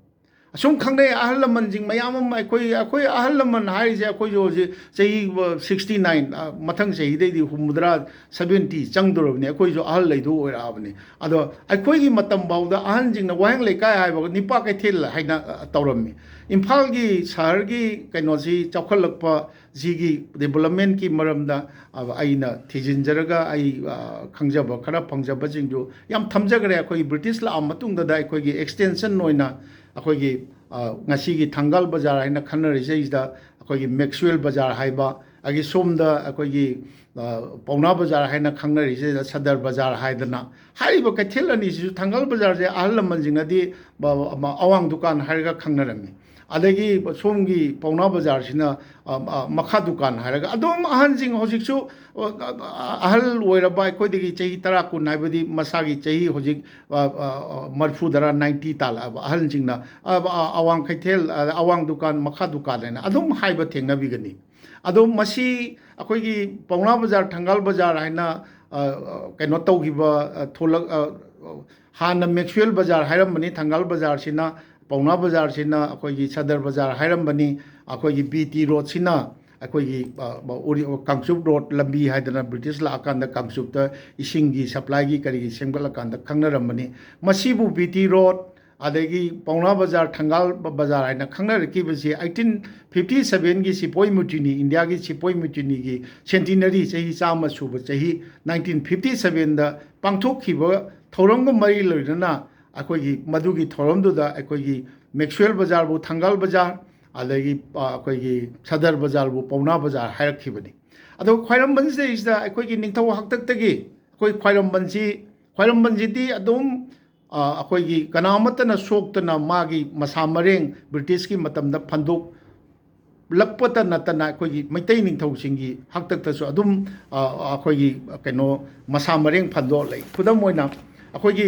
ꯑꯁꯨꯝ ꯈꯪꯅꯩ, ꯑꯍꯜ ꯂꯃꯟꯁꯤꯡ ꯃꯌꯥꯝ ꯑꯃ, ꯑꯩꯈꯣꯏ, ꯑꯩꯈꯣꯏ ꯑꯍꯜ ꯂꯃꯟ ꯍꯥꯏꯔꯤꯁꯦ ꯑꯩꯈꯣꯏꯁꯨ ꯍꯧꯖꯤꯛ ꯆꯍꯤ, ꯑ, sixty nine, ꯑ, ꯃꯊꯪ ꯆꯍꯤꯗꯩꯗꯤ ꯍꯨꯝꯐꯨꯇꯔꯥ, seventy ꯆꯪꯗꯣꯔꯕꯅꯤ, ꯑꯩꯈꯣꯏꯁꯨ ꯑꯍꯜ ꯂꯩꯗꯣ ꯑꯣꯏꯔꯛꯑꯕꯅꯤ꯫ ꯑꯗꯣ ꯑꯩꯈꯣꯏꯒꯤ ꯃꯇꯝ ꯐꯥꯎꯗ ꯑꯍꯟꯁꯤꯡꯅ ꯋꯥꯍꯦꯡ ꯂꯩꯀꯥꯏ ꯍꯥꯏꯕ ꯅꯤꯄꯥ ꯀꯩꯊꯦꯜ ꯍꯥꯏꯅ, ꯑ, ꯇꯧꯔꯝꯃꯤ꯫ ꯏꯝꯐꯥꯜꯒꯤ ꯁꯍꯔꯒꯤ ꯀꯩꯅꯣꯁꯤ ꯆꯥꯎꯈꯠꯂꯛꯄ ꯁꯤꯒꯤ ꯗꯤꯕꯂꯞꯃꯦꯟꯀꯤ ꯃꯔꯝꯗ, ꯑ, ꯑꯩꯅ ꯊꯤꯖꯤꯟꯖꯔꯒ ꯑꯩ, ꯑ, ꯈꯪꯖꯕ ꯈꯔ ꯐꯪꯖꯕꯁꯤꯡꯗꯨ ꯌꯥꯝ ꯊꯝꯖꯈ꯭ꯔꯦ꯫ ꯑꯩꯈꯣꯏꯒꯤ ꯕ꯭ꯔꯤꯇꯤꯁ ꯂꯥꯛꯑ ꯃꯇꯨꯡꯗꯗ ꯑꯩꯈꯣꯏꯒꯤ ꯑꯦꯛꯁꯇꯦꯟꯁꯟ ꯑꯣꯏꯅ ꯑꯩꯈꯣꯏꯒꯤ, ꯑ, ꯉꯁꯤꯒꯤ ꯊꯪꯒꯥꯜ ꯕꯖꯥꯔ ꯍꯥꯏꯅ ꯈꯟꯅꯔꯤꯁꯤꯗꯩꯁꯤꯗ ꯑꯩꯈꯣꯏꯒꯤ ꯃꯦꯛꯁꯋꯦꯜ ꯕꯖꯥꯔ ꯍꯥꯏꯕ, ꯑꯗꯒꯤ ꯁꯣꯝꯗ ꯑꯩꯈꯣꯏꯒꯤ, ꯑ, ꯄꯥꯎꯅꯥ ꯕꯖꯥꯔ ꯍꯥꯏꯅ ꯈꯪꯅꯔꯤꯁꯤꯗ ꯁꯗꯔ ꯕꯖꯥꯔ ꯍꯥꯏꯗꯅ꯫ ꯍꯥꯏꯔꯤꯕ ꯀꯩꯊꯦꯜ ꯑꯅꯤꯁꯤꯁꯨ, ꯊꯪꯒꯥꯜ ꯕꯖꯥꯔꯁꯦ ꯑꯍꯜ ꯂꯃꯟꯁꯤꯡꯅꯗꯤ ꯕ-, ꯑꯃ, ꯑꯋꯥꯡ ꯗꯨꯀꯥꯟ ꯍꯥꯏꯔꯒ ꯈꯪꯅꯔꯝꯃꯤ꯫ ꯑꯗꯒꯤ ꯁꯣꯝꯒꯤ ꯄꯥꯎꯅꯥ ꯕꯖꯥꯔꯁꯤꯅ, ꯑ, ꯑ, ꯃꯈꯥ ꯗꯨꯀꯥꯟ ꯍꯥꯏꯔꯒ꯫ ꯑꯗꯨꯝ ꯑꯍꯟꯁꯤꯡ ꯍꯧꯖꯤꯛꯁꯨ, ꯑ, ꯑ, ꯑꯍꯜ ꯑꯣꯏꯔꯕ ꯑꯩꯈꯣꯏꯗꯒꯤ ꯆꯍꯤ ꯇꯔꯥ, ꯀꯨꯟ ꯍꯥꯏꯕꯗꯤ ꯃꯁꯥꯒꯤ ꯆꯍꯤ ꯍꯧꯖꯤꯛ, ꯑ, ꯑ, ꯑ, ꯃꯔꯤꯐꯨꯗꯔꯥ, ꯅꯥꯏꯟꯇꯤ ꯇꯥꯜꯂꯛꯑꯕ ꯑꯍꯜꯁꯤꯡꯅ, ꯑ, ꯑ, ꯑꯋꯥꯡ ꯀꯩꯊꯦꯜ, ꯑ, ꯑꯋꯥꯡ ꯗꯨꯀꯥꯟ, ꯃꯈꯥ ꯗꯨꯀꯥꯟ ꯍꯥꯏꯅ ꯑꯗꯨꯝ ꯍꯥꯏꯕ ꯊꯦꯡꯅꯕꯤꯒꯅꯤ꯫ ꯑꯗꯣ ꯃꯁꯤ ꯑꯩꯈꯣꯏꯒꯤ ꯄꯥꯎꯅꯥ ꯕꯖꯥꯔ, ꯊꯪꯒꯥꯜ ꯕꯖꯥꯔ ꯍꯥꯏꯅ, ꯑ, ꯑ, ꯀꯩꯅꯣ ꯇꯧꯈꯤꯕ, ꯑ, ꯊꯣꯂꯛ-, ꯑ, ꯑ, ꯍꯥꯟꯅ ꯃꯦꯛꯁꯋꯦꯜ ꯕꯖꯥꯔ ꯍꯥꯏꯔꯝꯕꯅꯤ, ꯊꯪꯒꯥꯜ ꯕꯖꯥꯔꯁꯤꯅ, ꯄꯥꯎꯅꯥ ꯕꯖꯥꯔꯁꯤꯅ ꯑꯩꯈꯣꯏꯒꯤ ꯁꯗꯔ ꯕꯖꯥꯔ ꯍꯥꯏꯔꯝꯕꯅꯤ, ꯑꯩꯈꯣꯏꯒꯤ ꯕꯤ ꯇꯤ ꯔꯣꯗꯁꯤꯅ ꯑꯩꯈꯣꯏꯒꯤ, ꯑ, ꯎꯔꯤ-, ꯀꯥꯡꯆꯨꯞ ꯔꯣꯗ ꯂꯝꯕꯤ ꯍꯥꯏꯗꯅ ꯕ꯭ꯔꯤꯇꯤꯁ ꯂꯥꯛꯑꯀꯥꯟꯗ ꯀꯥꯡꯆꯨꯞꯇ ꯏꯁꯤꯡꯒꯤ ꯁꯄ꯭ꯂꯥꯏꯒꯤ ꯀꯔꯤꯒꯤ ꯁꯦꯝꯒꯠꯂꯀꯥꯟꯗ ꯈꯪꯅꯔꯝꯕꯅꯤ꯫ ꯃꯁꯤꯕꯨ ꯕꯤ ꯇꯤ ꯔꯣꯗ, ꯑꯗꯒꯤ ꯄꯥꯎꯅꯥ ꯕꯖꯥꯔ, ꯊꯪꯒꯥꯜ ꯕ-, ꯕꯖꯥꯔ ꯍꯥꯏꯅ ꯈꯪꯅꯔꯛꯈꯤꯕꯁꯤ ꯑꯩꯠꯇꯤꯟ ꯐꯤꯐꯇꯤ ꯁꯚꯦꯟꯒꯤ ꯁꯤꯄꯣꯏ ꯃꯨꯇꯤꯅꯤ, ꯏꯟꯗꯤꯌꯥꯒꯤ ꯁꯤꯄꯣꯏ ꯃꯨꯇꯤꯅꯤꯒꯤ ꯁꯦꯟꯇꯤꯅꯔꯤ, ꯆꯍꯤ ꯆꯥꯝꯃ ꯁꯨꯕ ꯆꯍꯤ ꯅꯥꯏꯟꯇꯤꯟ ꯐꯤꯐꯇꯤ ꯁꯚꯦꯟꯗ ꯄꯥꯡꯊꯣꯛꯈꯤꯕ ꯊꯧꯔꯝꯒ ꯃꯔꯤ ꯂꯩꯅꯅ ꯑꯩꯈꯣꯏꯒꯤ ꯃꯗꯨꯒꯤ ꯊꯧꯔꯝꯗꯨꯗ ꯑꯩꯈꯣꯏꯒꯤ ꯃꯦꯛꯁꯋꯦꯜ ꯕꯖꯥꯔꯕꯨ ꯊꯪꯒꯥꯜ ꯕꯖꯥꯔ, ꯑꯗꯒꯤ, ꯑ, ꯑꯩꯈꯣꯏꯒꯤ ꯁꯗꯔ ꯕꯖꯥꯔꯕꯨ ꯄꯥꯎꯅꯥ ꯕꯖꯥꯔ ꯍꯥꯏꯔꯛꯈꯤꯕꯅꯤ꯫ ꯑꯗꯣ ꯈ꯭ꯋꯥꯏꯔꯝꯕꯟꯁꯤꯗꯩꯁꯤꯗ ꯑꯩꯈꯣꯏꯒꯤ ꯅꯤꯡꯊꯧ ꯍꯥꯛꯇꯛꯇꯒꯤ ꯑꯩꯈꯣꯏ ꯈ꯭ꯋꯥꯏꯔꯝꯕꯟꯁꯤ, ꯈ꯭ꯋꯥꯏꯔꯝꯕꯟꯁꯤꯗꯤ ꯑꯗꯨꯝ, ꯑ, ꯑꯩꯈꯣꯏꯒꯤ ꯀꯅꯥ ꯑꯃꯠꯇꯅ ꯁꯣꯛꯇꯅ ꯃꯥꯒꯤ ꯃꯁꯥ ꯃꯔꯦꯡ ꯕ꯭ꯔꯤꯇꯤꯁꯀꯤ ꯃꯇꯝꯗ ꯐꯟꯗꯣꯛ ꯂꯛꯄꯇ ꯅꯠꯇꯅ ꯑꯩꯈꯣꯏꯒꯤ ꯃꯩꯇꯩ ꯅꯤꯡꯊꯧꯁꯤꯡꯒꯤ ꯍꯥꯛꯇꯛꯇꯁꯨ ꯑꯗꯨꯝ, ꯑ, ꯑꯩꯈꯣꯏꯒꯤ ꯀꯩꯅꯣ ꯃꯁꯥ ꯃꯔꯦꯡ ꯐꯟꯗꯣꯛꯂꯛꯏ꯫ ꯈꯨꯗꯝ ꯑꯣꯏꯅ ꯑꯩꯈꯣꯏꯒꯤ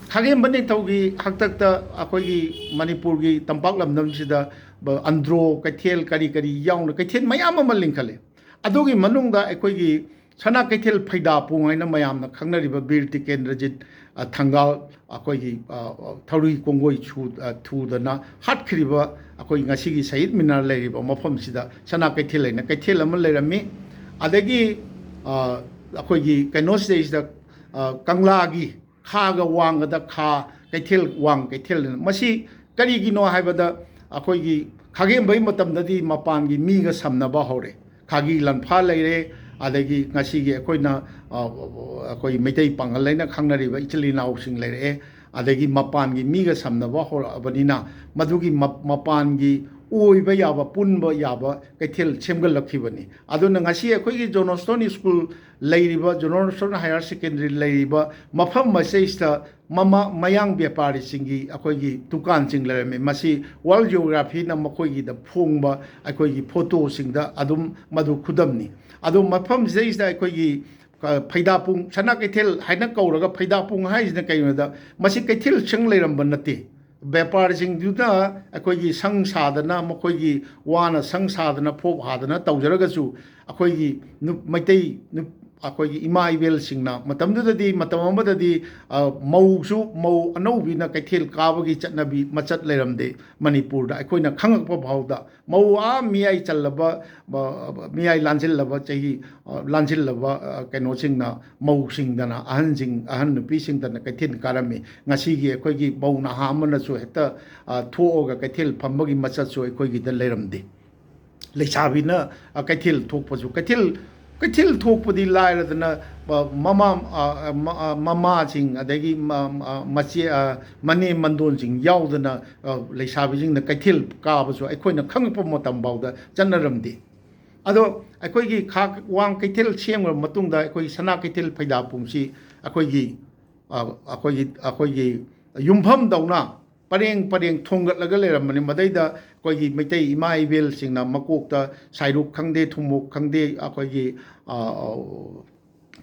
ꯈꯥꯒꯦꯝꯕ ꯅꯤꯡꯊꯧꯒꯤ ꯍꯥꯛꯇꯛꯇ ꯑꯩꯈꯣꯏꯒꯤ ꯃꯅꯤꯄꯨꯔꯒꯤ ꯇꯝꯄꯥꯛ ꯂꯝꯗꯝꯁꯤꯗ ꯕ-, ꯑꯟꯗ꯭ꯔꯣ ꯀꯩꯊꯦꯜ ꯀꯔꯤ ꯀꯔꯤ ꯌꯥꯎꯅ ꯀꯩꯊꯦꯜ ꯃꯌꯥꯝ ꯑꯃ ꯂꯤꯡꯈꯠꯂꯦ꯫ ꯑꯗꯨꯒꯤ ꯃꯅꯨꯡꯗ ꯑꯩꯈꯣꯏꯒꯤ ꯁꯅꯥ ꯀꯩꯊꯦꯜ ꯐꯩꯗꯥꯄꯣꯡ ꯍꯥꯏꯅ ꯃꯌꯥꯝꯅ ꯈꯪꯅꯔꯤꯕ ꯕꯤꯔ ꯇꯤꯀꯦꯟꯗ꯭ꯔꯖꯤꯠ, ꯑ, ꯊꯪꯒꯥꯜ, ꯑꯩꯈꯣꯏꯒꯤ, ꯑ, ꯑ, ꯊꯧꯔꯤ ꯀꯣꯡꯒꯣꯏ ꯁꯨ-, ꯑ, ꯊꯨꯗꯅ ꯍꯥꯠꯈ꯭ꯔꯤꯕ ꯑꯩꯈꯣꯏ ꯉꯁꯤꯒꯤ ꯁꯍꯤꯗ ꯃꯤꯅꯥꯔ ꯂꯩꯔꯤꯕ ꯃꯐꯝꯁꯤꯗ ꯁꯅꯥ ꯀꯩꯊꯦꯜ ꯍꯥꯏꯅ ꯀꯩꯊꯦꯜ ꯑꯃ ꯂꯩꯔꯝꯃꯤ꯫ ꯑꯗꯒꯤ, ꯑ, ꯑꯩꯈꯣꯏꯒꯤ ꯀꯩꯅꯣꯁꯤꯗꯩꯁꯤꯗ, ꯑ, ꯀꯪꯂꯥꯒꯤ ꯈꯥꯒ ꯋꯥꯡꯒꯗ ꯈꯥ ꯀꯩꯊꯦꯜ, ꯋꯥꯡ ꯀꯩꯊꯦꯜ꯫ ꯃꯁꯤ ꯀꯔꯤꯒꯤꯅꯣ ꯍꯥꯏꯕꯗ, ꯑꯩꯈꯣꯏꯒꯤ ꯈꯥꯒꯦꯝꯕꯩ ꯃꯇꯝꯗꯗꯤ ꯃꯄꯥꯟꯒꯤ ꯃꯤꯒ ꯁꯝꯅꯕ ꯍꯧꯔꯦ꯫ ꯈꯥꯒꯤ ꯂꯟꯐꯥ ꯂꯩꯔꯦ, ꯑꯗꯒꯤ ꯉꯁꯤꯒꯤ ꯑꯩꯈꯣꯏꯅ, ꯑ, ꯑꯩꯈꯣꯏ ꯃꯩꯇꯩ ꯄꯥꯡꯒꯜ ꯍꯥꯏꯅ ꯈꯪꯅꯔꯤꯕ ꯏꯆꯤꯜ ꯏꯅꯥꯎꯁꯤꯡ ꯂꯩꯔꯛꯑꯦ꯫ ꯑꯗꯒꯤ ꯃꯄꯥꯟꯒꯤ ꯃꯤꯒ ꯁꯝꯅꯕ ꯍꯧꯔꯛꯑꯕꯅꯤꯅ, ꯃꯗꯨꯒꯤ ꯃ-, ꯃꯄꯥꯟꯒꯤ ꯑꯣꯏꯕ ꯌꯥꯕ, ꯄꯨꯟꯕ ꯌꯥꯕ ꯀꯩꯊꯦꯜ ꯁꯦꯝꯒꯠꯂꯛꯈꯤꯕꯅꯤ꯫ ꯑꯗꯨꯅ ꯉꯁꯤ ꯑꯩꯈꯣꯏꯒꯤ ꯖꯣꯟꯁꯇꯣꯟ ꯁ꯭ꯀꯨꯜ ꯂꯩꯔꯤꯕ, ꯖꯣꯟꯁꯇꯣꯟ ꯍꯥꯌꯔ ꯁꯦꯀꯦꯟꯗꯔꯤ ꯂꯩꯔꯤꯕ ꯃꯐꯝ ꯑꯁꯤꯗꯩꯁꯤꯗ ꯃꯃꯥ, ꯃꯌꯥꯡ ꯕꯦꯄꯥꯔꯤꯁꯤꯡꯒꯤ ꯑꯩꯈꯣꯏꯒꯤ ꯗꯨꯀꯥꯟꯁꯤꯡ ꯂꯩꯔꯝꯃꯤ꯫ ꯃꯁꯤ ꯋꯥꯔꯜ ꯖꯤꯑꯣꯒ꯭ꯔꯥꯐꯤꯅ ꯃꯈꯣꯏꯒꯤꯗ ꯐꯣꯡꯕ ꯑꯩꯈꯣꯏꯒꯤ ꯐꯣꯇꯣꯁꯤꯡꯗ ꯑꯗꯨꯝ ꯃꯗꯨ ꯈꯨꯗꯝꯅꯤ꯫ ꯑꯗꯣ ꯃꯐꯝꯁꯤꯗꯩꯁꯤꯗ ꯑꯩꯈꯣꯏꯒꯤ, ꯑ, ꯐꯩꯗꯥꯄꯨꯡ, ꯁꯅꯥ ꯀꯩꯊꯦꯜ ꯍꯥꯏꯅ ꯀꯧꯔꯒ, ꯐꯩꯗꯥꯄꯨꯡ ꯍꯥꯏꯁꯤꯅ ꯀꯩꯅꯣꯗ, ꯃꯁꯤ ꯀꯩꯊꯦꯜ ꯁꯪ ꯂꯩꯔꯝꯕ ꯅꯠꯇꯦ꯫ ꯕꯦꯄꯥꯔꯤꯁꯤꯡꯗꯨꯅ ꯑꯩꯈꯣꯏꯒꯤ ꯁꯪ ꯁꯥꯗꯅ, ꯃꯈꯣꯏꯒꯤ ꯋꯥꯅ ꯁꯪ ꯁꯥꯗꯅ, ꯐꯣꯞ ꯍꯥꯗꯅ ꯇꯧꯖꯔꯒꯁꯨ, ꯑꯩꯈꯣꯏꯒꯤ ꯅꯨ-, ꯃꯩꯇꯩ ꯅꯨ-, ꯑꯩꯈꯣꯏꯒꯤ ꯏꯃꯥ ꯏꯕꯦꯜꯁꯤꯡꯅ ꯃꯇꯝꯗꯨꯗꯗꯤ, ꯃꯇꯝ ꯑꯃꯗꯗꯤ, ꯑ, ꯃꯧꯁꯨ, ꯃꯧ ꯑꯅꯧꯕꯤꯅ ꯀꯩꯊꯦꯜ ꯀꯥꯕꯒꯤ ꯆꯠꯅꯕꯤ ꯃꯆꯠ ꯂꯩꯔꯝꯗꯦ ꯃꯅꯤꯄꯨꯔꯗ꯫ ꯑꯩꯈꯣꯏꯅ ꯈꯪꯉꯛꯄ ꯐꯥꯎꯗ ꯃꯧ ꯑꯥ ꯃꯤꯌꯥꯏ ꯆꯜꯂꯕ, ꯃ-, ꯃꯤꯌꯥꯏ ꯂꯥꯟꯁꯤꯜꯂꯕ, ꯆꯍꯤ, ꯑ, ꯂꯥꯟꯁꯤꯜꯂꯕ, ꯑ, ꯀꯩꯅꯣꯁꯤꯡꯅ, ꯃꯧꯁꯤꯡꯗꯅ, ꯑꯍꯟꯁꯤꯡ, ꯑꯍꯟ ꯅꯨꯄꯤꯁꯤꯡꯗꯅ ꯀꯩꯊꯦꯜ ꯀꯥꯔꯝꯃꯤ꯫ ꯉꯁꯤꯒꯤ ꯑꯩꯈꯣꯏꯒꯤ ꯃꯧ ꯅꯍꯥ ꯑꯃꯅꯁꯨ ꯍꯦꯛꯇ, ꯑ, ꯊꯣꯛꯑꯒ ꯀꯩꯊꯦꯜ ꯐꯝꯕꯒꯤ ꯃꯆꯠꯁꯨ ꯑꯩꯈꯣꯏꯒꯤꯗ ꯂꯩꯔꯝꯗꯦ꯫ ꯂꯩꯁꯥꯕꯤꯅ, ꯑ, ꯀꯩꯊꯦꯜ ꯊꯣꯛꯄꯁꯨ, ꯀꯩꯊꯦꯜ, ꯀꯩꯊꯦꯜ ꯊꯣꯛꯄꯗꯤ ꯂꯥꯏꯔꯗꯅ, ꯑ, ꯃꯃꯥ, ꯑ, ꯃ-, ꯑ, ꯃꯃꯥꯁꯤꯡ, ꯑꯗꯒꯤ ꯃ-, ꯑ, ꯃꯆꯦ, ꯑ, ꯃꯅꯦꯝ ꯃꯟꯗꯣꯟꯁꯤꯡ ꯌꯥꯎꯗꯅ, ꯑ, ꯂꯩꯁꯥꯕꯤꯁꯤꯡꯅ ꯀꯩꯊꯦꯜ ꯀꯥꯕꯁꯨ ꯑꯩꯈꯣꯏꯅ ꯈꯪꯉꯛꯄ ꯃꯇꯝ ꯐꯥꯎꯗ ꯆꯠꯅꯔꯝꯗꯦ꯫ ꯑꯗꯣ ꯑꯩꯈꯣꯏꯒꯤ ꯈꯥ ꯋꯥꯡ ꯀꯩꯊꯦꯜ ꯁꯦꯝꯈ꯭ꯔꯕ ꯃꯇꯨꯡꯗ, ꯑꯩꯈꯣꯏꯒꯤ ꯁꯅꯥ ꯀꯩꯊꯦꯜ ꯐꯩꯗꯥꯄꯨꯡꯁꯤ ꯑꯩꯈꯣꯏꯒꯤ, ꯑ, ꯑꯩꯈꯣꯏꯒꯤ, ꯑꯩꯈꯣꯏꯒꯤ ꯌꯨꯝꯐꯝꯗꯧꯅ ꯄꯔꯦꯡ ꯄꯔꯦꯡ ꯊꯣꯡꯒꯠꯂꯒ ꯂꯩꯔꯝꯕꯅꯤ꯫ ꯃꯗꯩꯗ ꯑꯩꯈꯣꯏꯒꯤ ꯃꯩꯇꯩ ꯏꯃꯥ ꯏꯕꯦꯜꯁꯤꯡꯅ ꯃꯀꯣꯛꯇ ꯁꯥꯏꯔꯨꯛ ꯈꯪꯗꯦ, ꯊꯨꯝꯃꯣꯛ ꯈꯪꯗꯦ, ꯑꯩꯈꯣꯏꯒꯤ, ꯑ,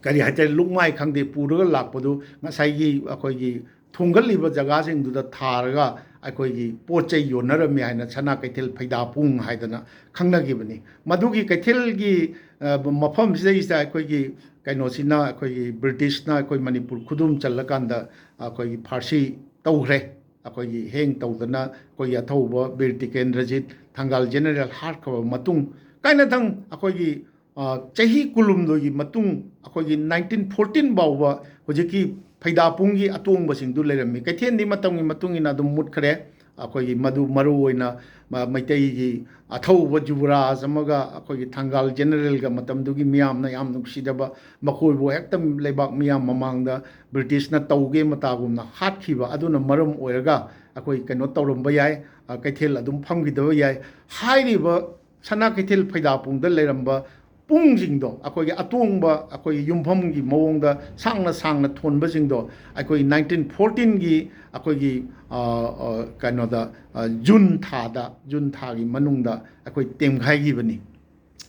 ꯀꯔꯤ ꯍꯥꯏꯇꯥꯔꯦ, ꯂꯨꯛꯃꯥꯏ ꯈꯪꯗꯦ ꯄꯨꯔꯒ ꯂꯥꯛꯄꯗꯨ ꯉꯁꯥꯏꯒꯤ ꯑꯩꯈꯣꯏꯒꯤ ꯊꯣꯡꯒꯠꯂꯤꯕ ꯖꯒꯥꯁꯤꯡꯗꯨꯗ ꯊꯥꯔꯒ ꯑꯩꯈꯣꯏꯒꯤ ꯄꯣꯠ ꯆꯩ ꯌꯣꯟꯅꯔꯝꯃꯤ ꯍꯥꯏꯅ ꯁꯅꯥ ꯀꯩꯊꯦꯜ ꯐꯩꯗꯥꯄꯨꯡ ꯍꯥꯏꯗꯅ ꯈꯪꯅꯈꯤꯕꯅꯤ꯫ ꯃꯗꯨꯒꯤ ꯀꯩꯊꯦꯜꯒꯤ, ꯑ, ꯃꯐꯝꯁꯤꯗꯩꯁꯤꯗ ꯑꯩꯈꯣꯏꯒꯤ ꯀꯩꯅꯣꯁꯤꯅ, ꯑꯩꯈꯣꯏꯒꯤ ꯕ꯭ꯔꯤꯇꯤꯁꯅ ꯑꯩꯈꯣꯏ ꯃꯅꯤꯄꯨꯔ ꯈꯨꯗꯨꯝ ꯆꯜꯂꯀꯥꯟꯗ ꯑꯩꯈꯣꯏꯒꯤ ꯐꯥꯔꯁꯤ ꯇꯧꯈ꯭ꯔꯦ꯫ ꯑꯩꯈꯣꯏꯒꯤ ꯍꯦꯡ ꯇꯧꯗꯅ ꯑꯩꯈꯣꯏꯒꯤ ꯑꯊꯧꯕ ꯕꯤꯔ ꯇꯤꯀꯦꯟꯗ꯭ꯔꯖꯤꯠ ꯊꯪꯒꯥꯜ ꯖꯦꯅꯔꯦꯜ ꯍꯥꯠꯈ꯭ꯔꯕ ꯃꯇꯨꯡ, ꯀꯥꯏꯅꯊꯪ ꯑꯩꯈꯣꯏꯒꯤ, ꯑ, ꯆꯍꯤ ꯀꯨꯟꯍꯨꯝꯗꯣꯏꯒꯤ ꯃꯇꯨꯡ, ꯑꯩꯈꯣꯏꯒꯤ ꯅꯥꯏꯟꯇꯤꯟ ꯐꯣꯔꯇꯤꯟ ꯐꯥꯎꯕ ꯍꯧꯖꯤꯛꯀꯤ ꯐꯩꯗꯥꯄꯨꯡꯒꯤ ꯑꯇꯣꯡꯕꯁꯤꯡꯗꯨ ꯂꯩꯔꯝꯃꯤ꯫ ꯀꯩꯊꯦꯜꯗꯤ ꯃꯇꯝꯒꯤ ꯃꯇꯨꯡ ꯏꯟꯅ ꯑꯗꯨꯝ ꯃꯨꯠꯈ꯭ꯔꯦ꯫ ꯑꯩꯈꯣꯏꯒꯤ ꯃꯗꯨ ꯃꯔꯨ ꯑꯣꯏꯅ ꯃ-, ꯃꯩꯇꯩꯒꯤ ꯑꯊꯧꯕ ꯖꯨꯕꯔꯥꯖ ꯑꯃꯒ ꯑꯩꯈꯣꯏꯒꯤ ꯊꯪꯒꯥꯜ ꯖꯦꯅꯔꯦꯜꯒ, ꯃꯇꯝꯗꯨꯒꯤ ꯃꯤꯌꯥꯝꯅ ꯌꯥꯝ ꯅꯨꯡꯁꯤꯗꯕ, ꯃꯈꯣꯏꯕꯨ ꯍꯦꯛꯇ ꯂꯩꯕꯥꯛ ꯃꯤꯌꯥꯝ ꯃꯃꯥꯡꯗ ꯕ꯭ꯔꯤꯇꯤꯁꯅ ꯇꯧꯒꯦ ꯃꯇꯥꯒꯨꯝꯅ ꯍꯥꯠꯈꯤꯕ ꯑꯗꯨꯅ ꯃꯔꯝ ꯑꯣꯏꯔꯒ ꯑꯩꯈꯣꯏ ꯀꯩꯅꯣ ꯇꯧꯔꯝꯕ ꯌꯥꯏ, ꯑ, ꯀꯩꯊꯦꯜ ꯑꯗꯨꯝ ꯐꯝꯈꯤꯗꯕ ꯌꯥꯏ꯫ ꯍꯥꯏꯔꯤꯕ ꯁꯅꯥ ꯀꯩꯊꯦꯜ ꯐꯩꯗꯥꯄꯨꯡꯗ ꯂꯩꯔꯝꯕ ꯄꯨꯡꯁꯤꯡꯗꯣ, ꯑꯩꯈꯣꯏꯒꯤ ꯑꯇꯣꯡꯕ, ꯑꯩꯈꯣꯏꯒꯤ ꯌꯨꯝꯐꯝꯒꯤ ꯃꯑꯣꯡꯗ ꯁꯥꯡꯅ ꯁꯥꯡꯅ ꯊꯣꯟꯕꯁꯤꯡꯗꯣ, ꯑꯩꯈꯣꯏ ꯅꯥꯏꯟꯇꯤꯟ ꯐꯣꯔꯇꯤꯟꯒꯤ ꯑꯩꯈꯣꯏꯒꯤ, ꯑ, ꯑ, ꯀꯩꯅꯣꯗ, ꯑ, ꯖꯨꯟ ꯊꯥꯗ, ꯖꯨꯟ ꯊꯥꯒꯤ ꯃꯅꯨꯡꯗ ꯑꯩꯈꯣꯏ ꯇꯦꯝꯈꯥꯏꯈꯤꯕꯅꯤ꯫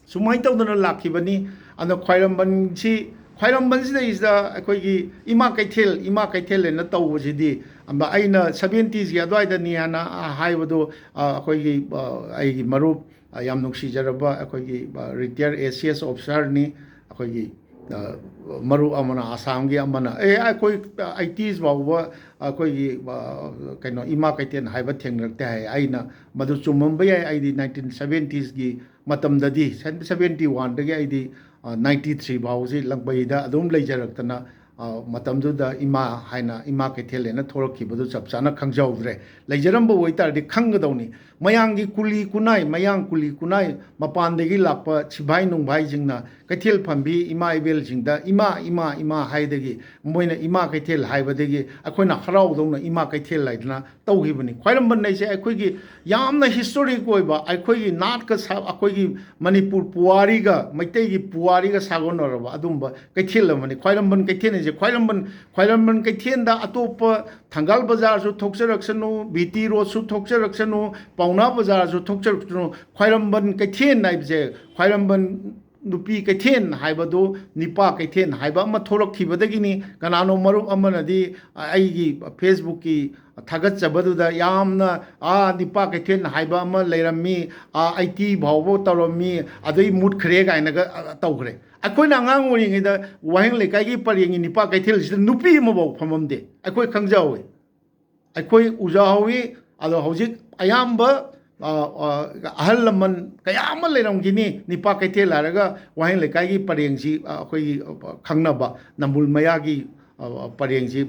ꯁꯨꯃꯥꯏꯅ ꯇꯧꯗꯅ ꯂꯥꯛꯈꯤꯕꯅꯤ꯫ ꯑꯗꯣ ꯈ꯭ꯋꯥꯏꯔꯝꯕꯟꯁꯤ, ꯈ꯭ꯋꯥꯏꯔꯝꯕꯟꯁꯤꯗꯩꯁꯤꯗ ꯑꯩꯈꯣꯏꯒꯤ ꯏꯃꯥ ꯀꯩꯊꯦꯜ, ꯏꯃꯥ ꯀꯩꯊꯦꯜ ꯍꯥꯏꯅ ꯇꯧꯕꯁꯤꯗꯤ, ꯑꯃ ꯑꯩꯅ ꯁꯚꯦꯟꯇꯤꯁꯀꯤ ꯑꯗꯨꯋꯥꯏꯗꯅꯤ ꯍꯥꯏꯅ ꯍꯥꯏꯕꯗꯣ, ꯑ, ꯑꯩꯈꯣꯏꯒꯤ, ꯑ, ꯑꯩꯒꯤ ꯃꯔꯨꯞ, ꯑ, ꯌꯥꯝ ꯅꯨꯡꯁꯤꯖꯔꯕ ꯑꯩꯈꯣꯏꯒꯤ, ꯑ, ꯔꯤꯇꯤꯌꯔ ꯑꯦ ꯁꯤ ꯑꯦꯁ ꯑꯣꯐꯤꯁꯥꯔꯅꯤ꯫ ꯑꯩꯈꯣꯏꯒꯤ, ꯑ, ꯃꯔꯨꯞ ꯑꯃꯅ ꯑꯁꯥꯝꯒꯤ, ꯑꯃꯅ, ꯑꯦ, ꯑꯩꯈꯣꯏ ꯑꯩꯇꯤꯁ ꯐꯥꯎꯕ ꯑꯩꯈꯣꯏꯒꯤ, ꯑ, ꯀꯩꯅꯣ, ꯏꯃꯥ ꯀꯩꯊꯦꯜ ꯍꯥꯏꯕ ꯊꯦꯡꯅꯔꯛꯇꯦ ꯍꯥꯏ꯫ ꯑꯩꯅ ꯃꯗꯨ ꯆꯨꯝꯃꯝꯕ ꯌꯥꯏ꯫ ꯑꯩꯗꯤ ꯅꯥꯏꯟꯇꯤꯟ ꯁꯚꯦꯟꯇꯤꯁꯀꯤ ꯃꯇꯝꯗꯗꯤ, ꯁꯚꯦꯟꯇꯤ ꯋꯥꯟꯗꯒꯤ ꯑꯩꯗꯤ, ꯑ, ꯅꯥꯏꯟꯇꯤ ꯊ꯭ꯔꯤ ꯐꯥꯎꯁꯤ ꯂꯪꯕꯩꯗ ꯑꯗꯨꯝ ꯂꯩꯖꯔꯛꯇꯅ, ꯑ, ꯃꯇꯝꯗꯨꯗ ꯏꯃꯥ ꯍꯥꯏꯅ, ꯏꯃꯥ ꯀꯩꯊꯦꯜ ꯍꯥꯏꯅ ꯊꯣꯛꯂꯛꯈꯤꯕꯗꯨ ꯆꯞ ꯆꯥꯅ ꯈꯪꯖꯍꯧꯗ꯭ꯔꯦ꯫ ꯂꯩꯖꯔꯝꯕ ꯑꯣꯏꯇꯥꯔꯗꯤ ꯈꯪꯒꯗꯧꯅꯤ꯫ ꯃꯌꯥꯡꯒꯤ ꯀꯨꯂꯤ ꯀꯨꯅꯥꯏ, ꯃꯌꯥꯡ ꯀꯨꯂꯤ ꯀꯨꯅꯥꯏ, ꯃꯄꯥꯟꯗꯒꯤ ꯂꯥꯛꯄ ꯁꯤꯐꯥꯏ ꯅꯨꯡꯐꯥꯏꯁꯤꯡꯅ ꯀꯩꯊꯦꯜ ꯐꯝꯕꯤ ꯏꯃꯥ ꯏꯕꯦꯜꯁꯤꯡꯗ "ꯏꯃꯥ, ꯏꯃꯥ, ꯏꯃꯥ" ꯍꯥꯏꯗꯒꯤ, ꯃꯣꯏꯅ ꯏꯃꯥ ꯀꯩꯊꯦꯜ ꯍꯥꯏꯕꯗꯒꯤ ꯑꯩꯈꯣꯏꯅ ꯍꯔꯥꯎꯗꯧꯅ ꯏꯃꯥ ꯀꯩꯊꯦꯜ ꯍꯥꯏꯗꯅ ꯇꯧꯈꯤꯕꯅꯤ꯫ ꯈ꯭ꯋꯥꯏꯔꯝꯕꯟ ꯍꯥꯏꯁꯦ ꯑꯩꯈꯣꯏꯒꯤ ꯌꯥꯝꯅ ꯍꯤꯁꯇꯣꯔꯤꯛ ꯑꯣꯏꯕ, ꯑꯩꯈꯣꯏꯒꯤ ꯅꯥꯠꯀ ꯁꯥ-, ꯑꯩꯈꯣꯏꯒꯤ ꯃꯅꯤꯄꯨꯔ ꯄꯨꯋꯥꯔꯤꯒ, ꯃꯩꯇꯩꯒꯤ ꯄꯨꯋꯥꯔꯤꯒ ꯁꯥꯒꯣꯟꯅꯔꯕ ꯑꯗꯨꯝꯕ ꯀꯩꯊꯦꯜ ꯑꯃꯅꯤ꯫ ꯈ꯭ꯋꯥꯏꯔꯝꯕꯟ ꯀꯩꯊꯦꯜ ꯍꯥꯏꯁꯦ, ꯈ꯭ꯋꯥꯏꯔꯝꯕꯟ, ꯈ꯭ꯋꯥꯏꯔꯝꯕꯟ ꯀꯩꯊꯦꯜꯗ ꯑꯇꯣꯞꯄ ꯊꯪꯒꯥꯜ ꯕꯖꯥꯔꯁꯨ ꯊꯣꯛꯆꯔꯛꯁꯅꯨ, ꯕꯤ ꯇꯤ ꯔꯣꯗꯁꯨ ꯊꯣꯛꯆꯔꯛꯁꯅꯨ, ꯄꯥꯎꯅꯥ ꯕꯖꯥꯔꯁꯨ ꯊꯣꯛꯆꯔꯛꯁꯅꯨ, ꯈ꯭ꯋꯥꯏꯔꯝꯕꯟ ꯀꯩꯊꯦꯜ ꯍꯥꯏꯕꯁꯦ, ꯈ꯭ꯋꯥꯏꯔꯝꯕꯟ ꯅꯨꯄꯤ ꯀꯩꯊꯦꯜ ꯍꯥꯏꯕꯗꯨ ꯅꯤꯄꯥ ꯀꯩꯊꯦꯜ ꯍꯥꯏꯕ ꯑꯃ ꯊꯣꯛꯂꯛꯈꯤꯕꯗꯒꯤꯅꯤ꯫ ꯀꯅꯥꯅꯣ ꯃꯔꯨꯞ ꯑꯃꯅꯗꯤ ꯑꯩꯒꯤ ꯐꯦꯁꯕꯨꯛꯀꯤ ꯊꯥꯒꯠꯆꯕꯗꯨꯗ ꯌꯥꯝꯅ, "ꯑꯥ, ꯅꯤꯄꯥ ꯀꯩꯊꯦꯜ ꯍꯥꯏꯕ ꯑꯃ ꯂꯩꯔꯝꯃꯤ, ꯑꯥ, ꯑꯩꯇꯤ ꯐꯥꯎꯕ ꯇꯧꯔꯝꯃꯤ, ꯑꯗꯩ ꯃꯨꯠꯈ꯭ꯔꯦ" ꯀꯥꯏꯅꯒ, ꯑ, ꯇꯧꯈ꯭ꯔꯦ꯫ ꯑꯩꯈꯣꯏꯅ ꯑꯉꯥꯡ ꯑꯣꯏꯔꯤꯉꯩꯗ ꯋꯥꯍꯦꯡ ꯂꯩꯀꯥꯏꯒꯤ ꯄꯔꯦꯡꯒꯤ ꯅꯤꯄꯥ ꯀꯩꯊꯦꯜꯁꯤꯗ ꯅꯨꯄꯤ ꯑꯃꯐꯥꯎ ꯐꯝꯃꯝꯗꯦ, ꯑꯩꯈꯣꯏ ꯈꯪꯖꯍꯧꯋꯤ꯫ ꯑꯩꯈꯣꯏ ꯎꯖꯍꯧꯋꯤ꯫ ꯑꯗꯣ ꯍꯧꯖꯤꯛ ꯑꯌꯥꯝꯕ, ꯑ, ꯑ, ꯑꯍꯜ ꯂꯃꯟ ꯀꯌꯥ ꯑꯃ ꯂꯩꯔꯝꯈꯤꯅꯤ, ꯅꯤꯄꯥ ꯀꯩꯊꯦꯜ ꯍꯥꯏꯔꯒ ꯋꯥꯍꯦꯡ ꯂꯩꯀꯥꯏꯒꯤ ꯄꯔꯦꯡꯁꯤ, ꯑ, ꯑꯩꯈꯣꯏꯒꯤ, ꯑ, ꯈꯪꯅꯕ ꯅꯝꯕꯨꯜ ꯃꯌꯥꯒꯤ, ꯄꯔꯦꯡꯁꯤ,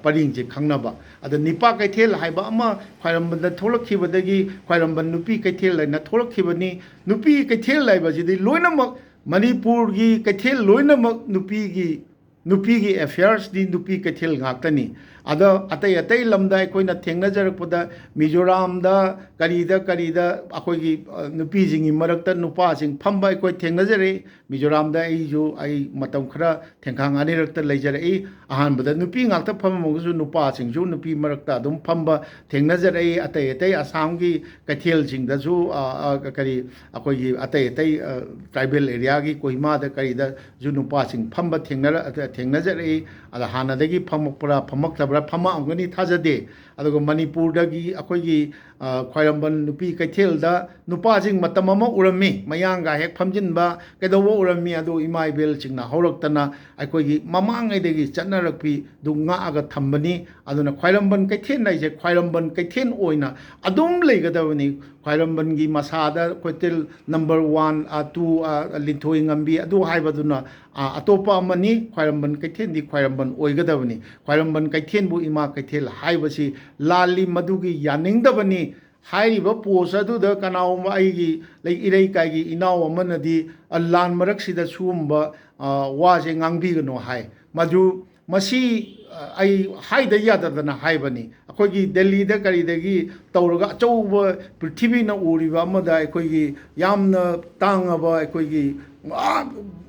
ꯄꯔꯦꯡꯁꯤ ꯈꯪꯅꯕ꯫ ꯑꯗ ꯅꯤꯄꯥ ꯀꯩꯊꯦꯜ ꯍꯥꯏꯕ ꯑꯃ ꯈ꯭ꯋꯥꯏꯔꯝꯕꯟꯗ ꯊꯣꯛꯂꯛꯈꯤꯕꯗꯒꯤ ꯈ꯭ꯋꯥꯏꯔꯝꯕꯟ ꯅꯨꯄꯤ ꯀꯩꯊꯦꯜ ꯍꯥꯏꯅ ꯊꯣꯛꯂꯛꯈꯤꯕꯅꯤ꯫ ꯅꯨꯄꯤ ꯀꯩꯊꯦꯜ ꯍꯥꯏꯕꯁꯤꯗꯤ ꯂꯣꯏꯅꯃꯛ ꯃꯅꯤꯄꯨꯔꯒꯤ ꯀꯩꯊꯦꯜ ꯂꯣꯏꯅꯃꯛ ꯅꯨꯄꯤꯒꯤ, ꯅꯨꯄꯤꯒꯤ ꯑꯦꯐꯤꯌꯔꯁꯇꯤ ꯅꯨꯄꯤ ꯀꯩꯊꯦꯜ ꯉꯥꯛꯇꯅꯤ꯫ ꯑꯗ ꯑꯇꯩ ꯑꯇꯩ ꯂꯝꯗ ꯑꯩꯈꯣꯏꯅ ꯊꯦꯡꯅꯖꯔꯛꯄꯗ, ꯃꯤꯖꯣꯔꯥꯝꯗ ꯀꯔꯤꯗ ꯀꯔꯤꯗ ꯑꯩꯈꯣꯏꯒꯤ, ꯑ, ꯅꯨꯄꯤꯁꯤꯡꯒꯤ ꯃꯔꯛꯇ ꯅꯨꯄꯥꯁꯤꯡ ꯐꯝꯕ ꯑꯩꯈꯣꯏ ꯊꯦꯡꯅꯖꯔꯛꯏ꯫ ꯃꯤꯖꯣꯔꯥꯝꯗ ꯑꯩꯁꯨ, ꯑꯩ ꯃꯇꯝ ꯈꯔ ꯊꯦꯡꯈꯥꯡ ꯑꯅꯤꯔꯛꯇ ꯂꯩꯖꯔꯛꯏ꯫ ꯑꯍꯥꯟꯕꯗ ꯅꯨꯄꯤ ꯉꯥꯛꯇ ꯐꯝꯃꯝꯃꯒꯁꯨ ꯅꯨꯄꯥꯁꯤꯡꯁꯨ ꯅꯨꯄꯤ ꯃꯔꯛꯇ ꯑꯗꯨꯝ ꯐꯝꯕ ꯊꯦꯡꯅꯖꯔꯛꯏ꯫ ꯑꯇꯩ ꯑꯇꯩ ꯑꯁꯥꯝꯒꯤ ꯀꯩꯊꯦꯜꯁꯤꯡꯗꯁꯨ, ꯑ, ꯑ, ꯀꯔꯤ, ꯑꯩꯈꯣꯏꯒꯤ ꯑꯇꯩ ꯑꯇꯩ, ꯑ, ꯇ꯭ꯔꯥꯏꯕꯦꯜ ꯑꯦꯔꯤꯌꯥꯒꯤ ꯀꯣꯍꯤꯃꯥꯗ ꯀꯔꯤꯗꯁꯨ ꯅꯨꯄꯥꯁꯤꯡ ꯐꯝꯕ ꯊꯦꯡꯅꯔ-, ꯊꯦꯡꯅꯖꯔꯛꯏ꯫ ꯑꯗ ꯍꯥꯟꯅꯗꯒꯤ ꯐꯝꯃꯛꯄ꯭ꯔꯥ, ꯐꯝꯃꯛꯇꯕ꯭ꯔꯥ, ꯐꯝꯃꯛꯑꯝꯒꯅꯤ ꯊꯥꯖꯗꯦ꯫ ꯑꯗꯨꯒ ꯃꯅꯤꯄꯨꯔꯗꯒꯤ ꯑꯩꯈꯣꯏꯒꯤ, ꯑ, ꯈ꯭ꯋꯥꯏꯔꯝꯕꯟ ꯅꯨꯄꯤ ꯀꯩꯊꯦꯜꯗ ꯅꯨꯄꯥꯁꯤꯡ ꯃꯇꯝ ꯑꯃ ꯎꯔꯝꯃꯤ, ꯃꯌꯥꯡꯒ ꯍꯦꯛ ꯐꯝꯖꯤꯟꯕ ꯀꯩꯗꯧꯕ ꯎꯔꯝꯃꯤ꯫ ꯑꯗꯨ ꯏꯃꯥ ꯏꯕꯦꯜꯁꯤꯡꯅ ꯍꯧꯔꯛꯇꯅ ꯑꯩꯈꯣꯏꯒꯤ ꯃꯃꯥꯡꯉꯩꯗꯒꯤ ꯆꯠꯅꯔꯛꯄꯤꯗꯨ ꯉꯥꯛꯑꯒ ꯊꯝꯕꯅꯤ꯫ ꯑꯗꯨꯅ ꯈ꯭ꯋꯥꯏꯔꯝꯕꯟ ꯀꯩꯊꯦꯜ ꯍꯥꯏꯁꯦ ꯈ꯭ꯋꯥꯏꯔꯝꯕꯟ ꯀꯩꯊꯦꯜ ꯑꯣꯏꯅ ꯑꯗꯨꯝ ꯂꯩꯒꯗꯕꯅꯤ꯫ ꯈ꯭ꯋꯥꯏꯔꯝꯕꯟꯒꯤ ꯃꯁꯥꯗ ꯍꯣꯇꯦꯜ ꯅꯝꯕꯔ ꯋꯥꯟ, ꯑ, ꯇꯨ, ꯑ, ꯂꯤꯟꯊꯣꯏ ꯉꯝꯕꯤ ꯑꯗꯨ ꯍꯥꯏꯕꯗꯨꯅ, ꯑ, ꯑꯇꯣꯞꯄ ꯑꯃꯅꯤ꯫ ꯈ꯭ꯋꯥꯏꯔꯝꯕꯟ ꯀꯩꯊꯦꯜꯗꯤ ꯈ꯭ꯋꯥꯏꯔꯝꯕꯟ ꯑꯣꯏꯒꯗꯕꯅꯤ꯫ ꯈ꯭ꯋꯥꯏꯔꯝꯕꯟ ꯀꯩꯊꯦꯜꯕꯨ ꯏꯃꯥ ꯀꯩꯊꯦꯜ ꯍꯥꯏꯕꯁꯤ ꯂꯥꯜꯂꯤ, ꯃꯗꯨꯒꯤ ꯌꯥꯅꯤꯡꯗꯕꯅꯤ꯫ ꯍꯥꯏꯔꯤꯕ ꯄꯣꯁ ꯑꯗꯨꯗ ꯀꯅꯥꯒꯨꯝꯕ ꯑꯩꯒꯤ ꯂꯩ-, ꯏꯔꯩꯀꯥꯏꯒꯤ ꯏꯅꯥꯎ ꯑꯃꯅꯗꯤ, "ꯑ, ꯂꯥꯟ ꯃꯔꯛꯁꯤꯗ ꯁꯤꯒꯨꯝꯕ, ꯑ, ꯋꯥꯁꯦ ꯉꯥꯡꯕꯤꯒꯅꯨ" ꯍꯥꯏ꯫ ꯃꯗꯨ, ꯃꯁꯤ, ꯑ, ꯑꯩ ꯍꯥꯏꯗ ꯌꯥꯗꯗꯅ ꯍꯥꯏꯕꯅꯤ꯫ ꯑꯩꯈꯣꯏꯒꯤ ꯗꯦꯜꯂꯤꯗ ꯀꯔꯤꯗꯒꯤ ꯇꯧꯔꯒ ꯑꯆꯧꯕ ꯄ꯭ꯔꯤꯊꯤꯕꯤꯅ ꯎꯔꯤꯕ ꯑꯃꯗ ꯑꯩꯈꯣꯏꯒꯤ ꯌꯥꯝꯅ ꯇꯥꯡꯉꯕ ꯑꯩꯈꯣꯏꯒꯤ, ꯑꯥ,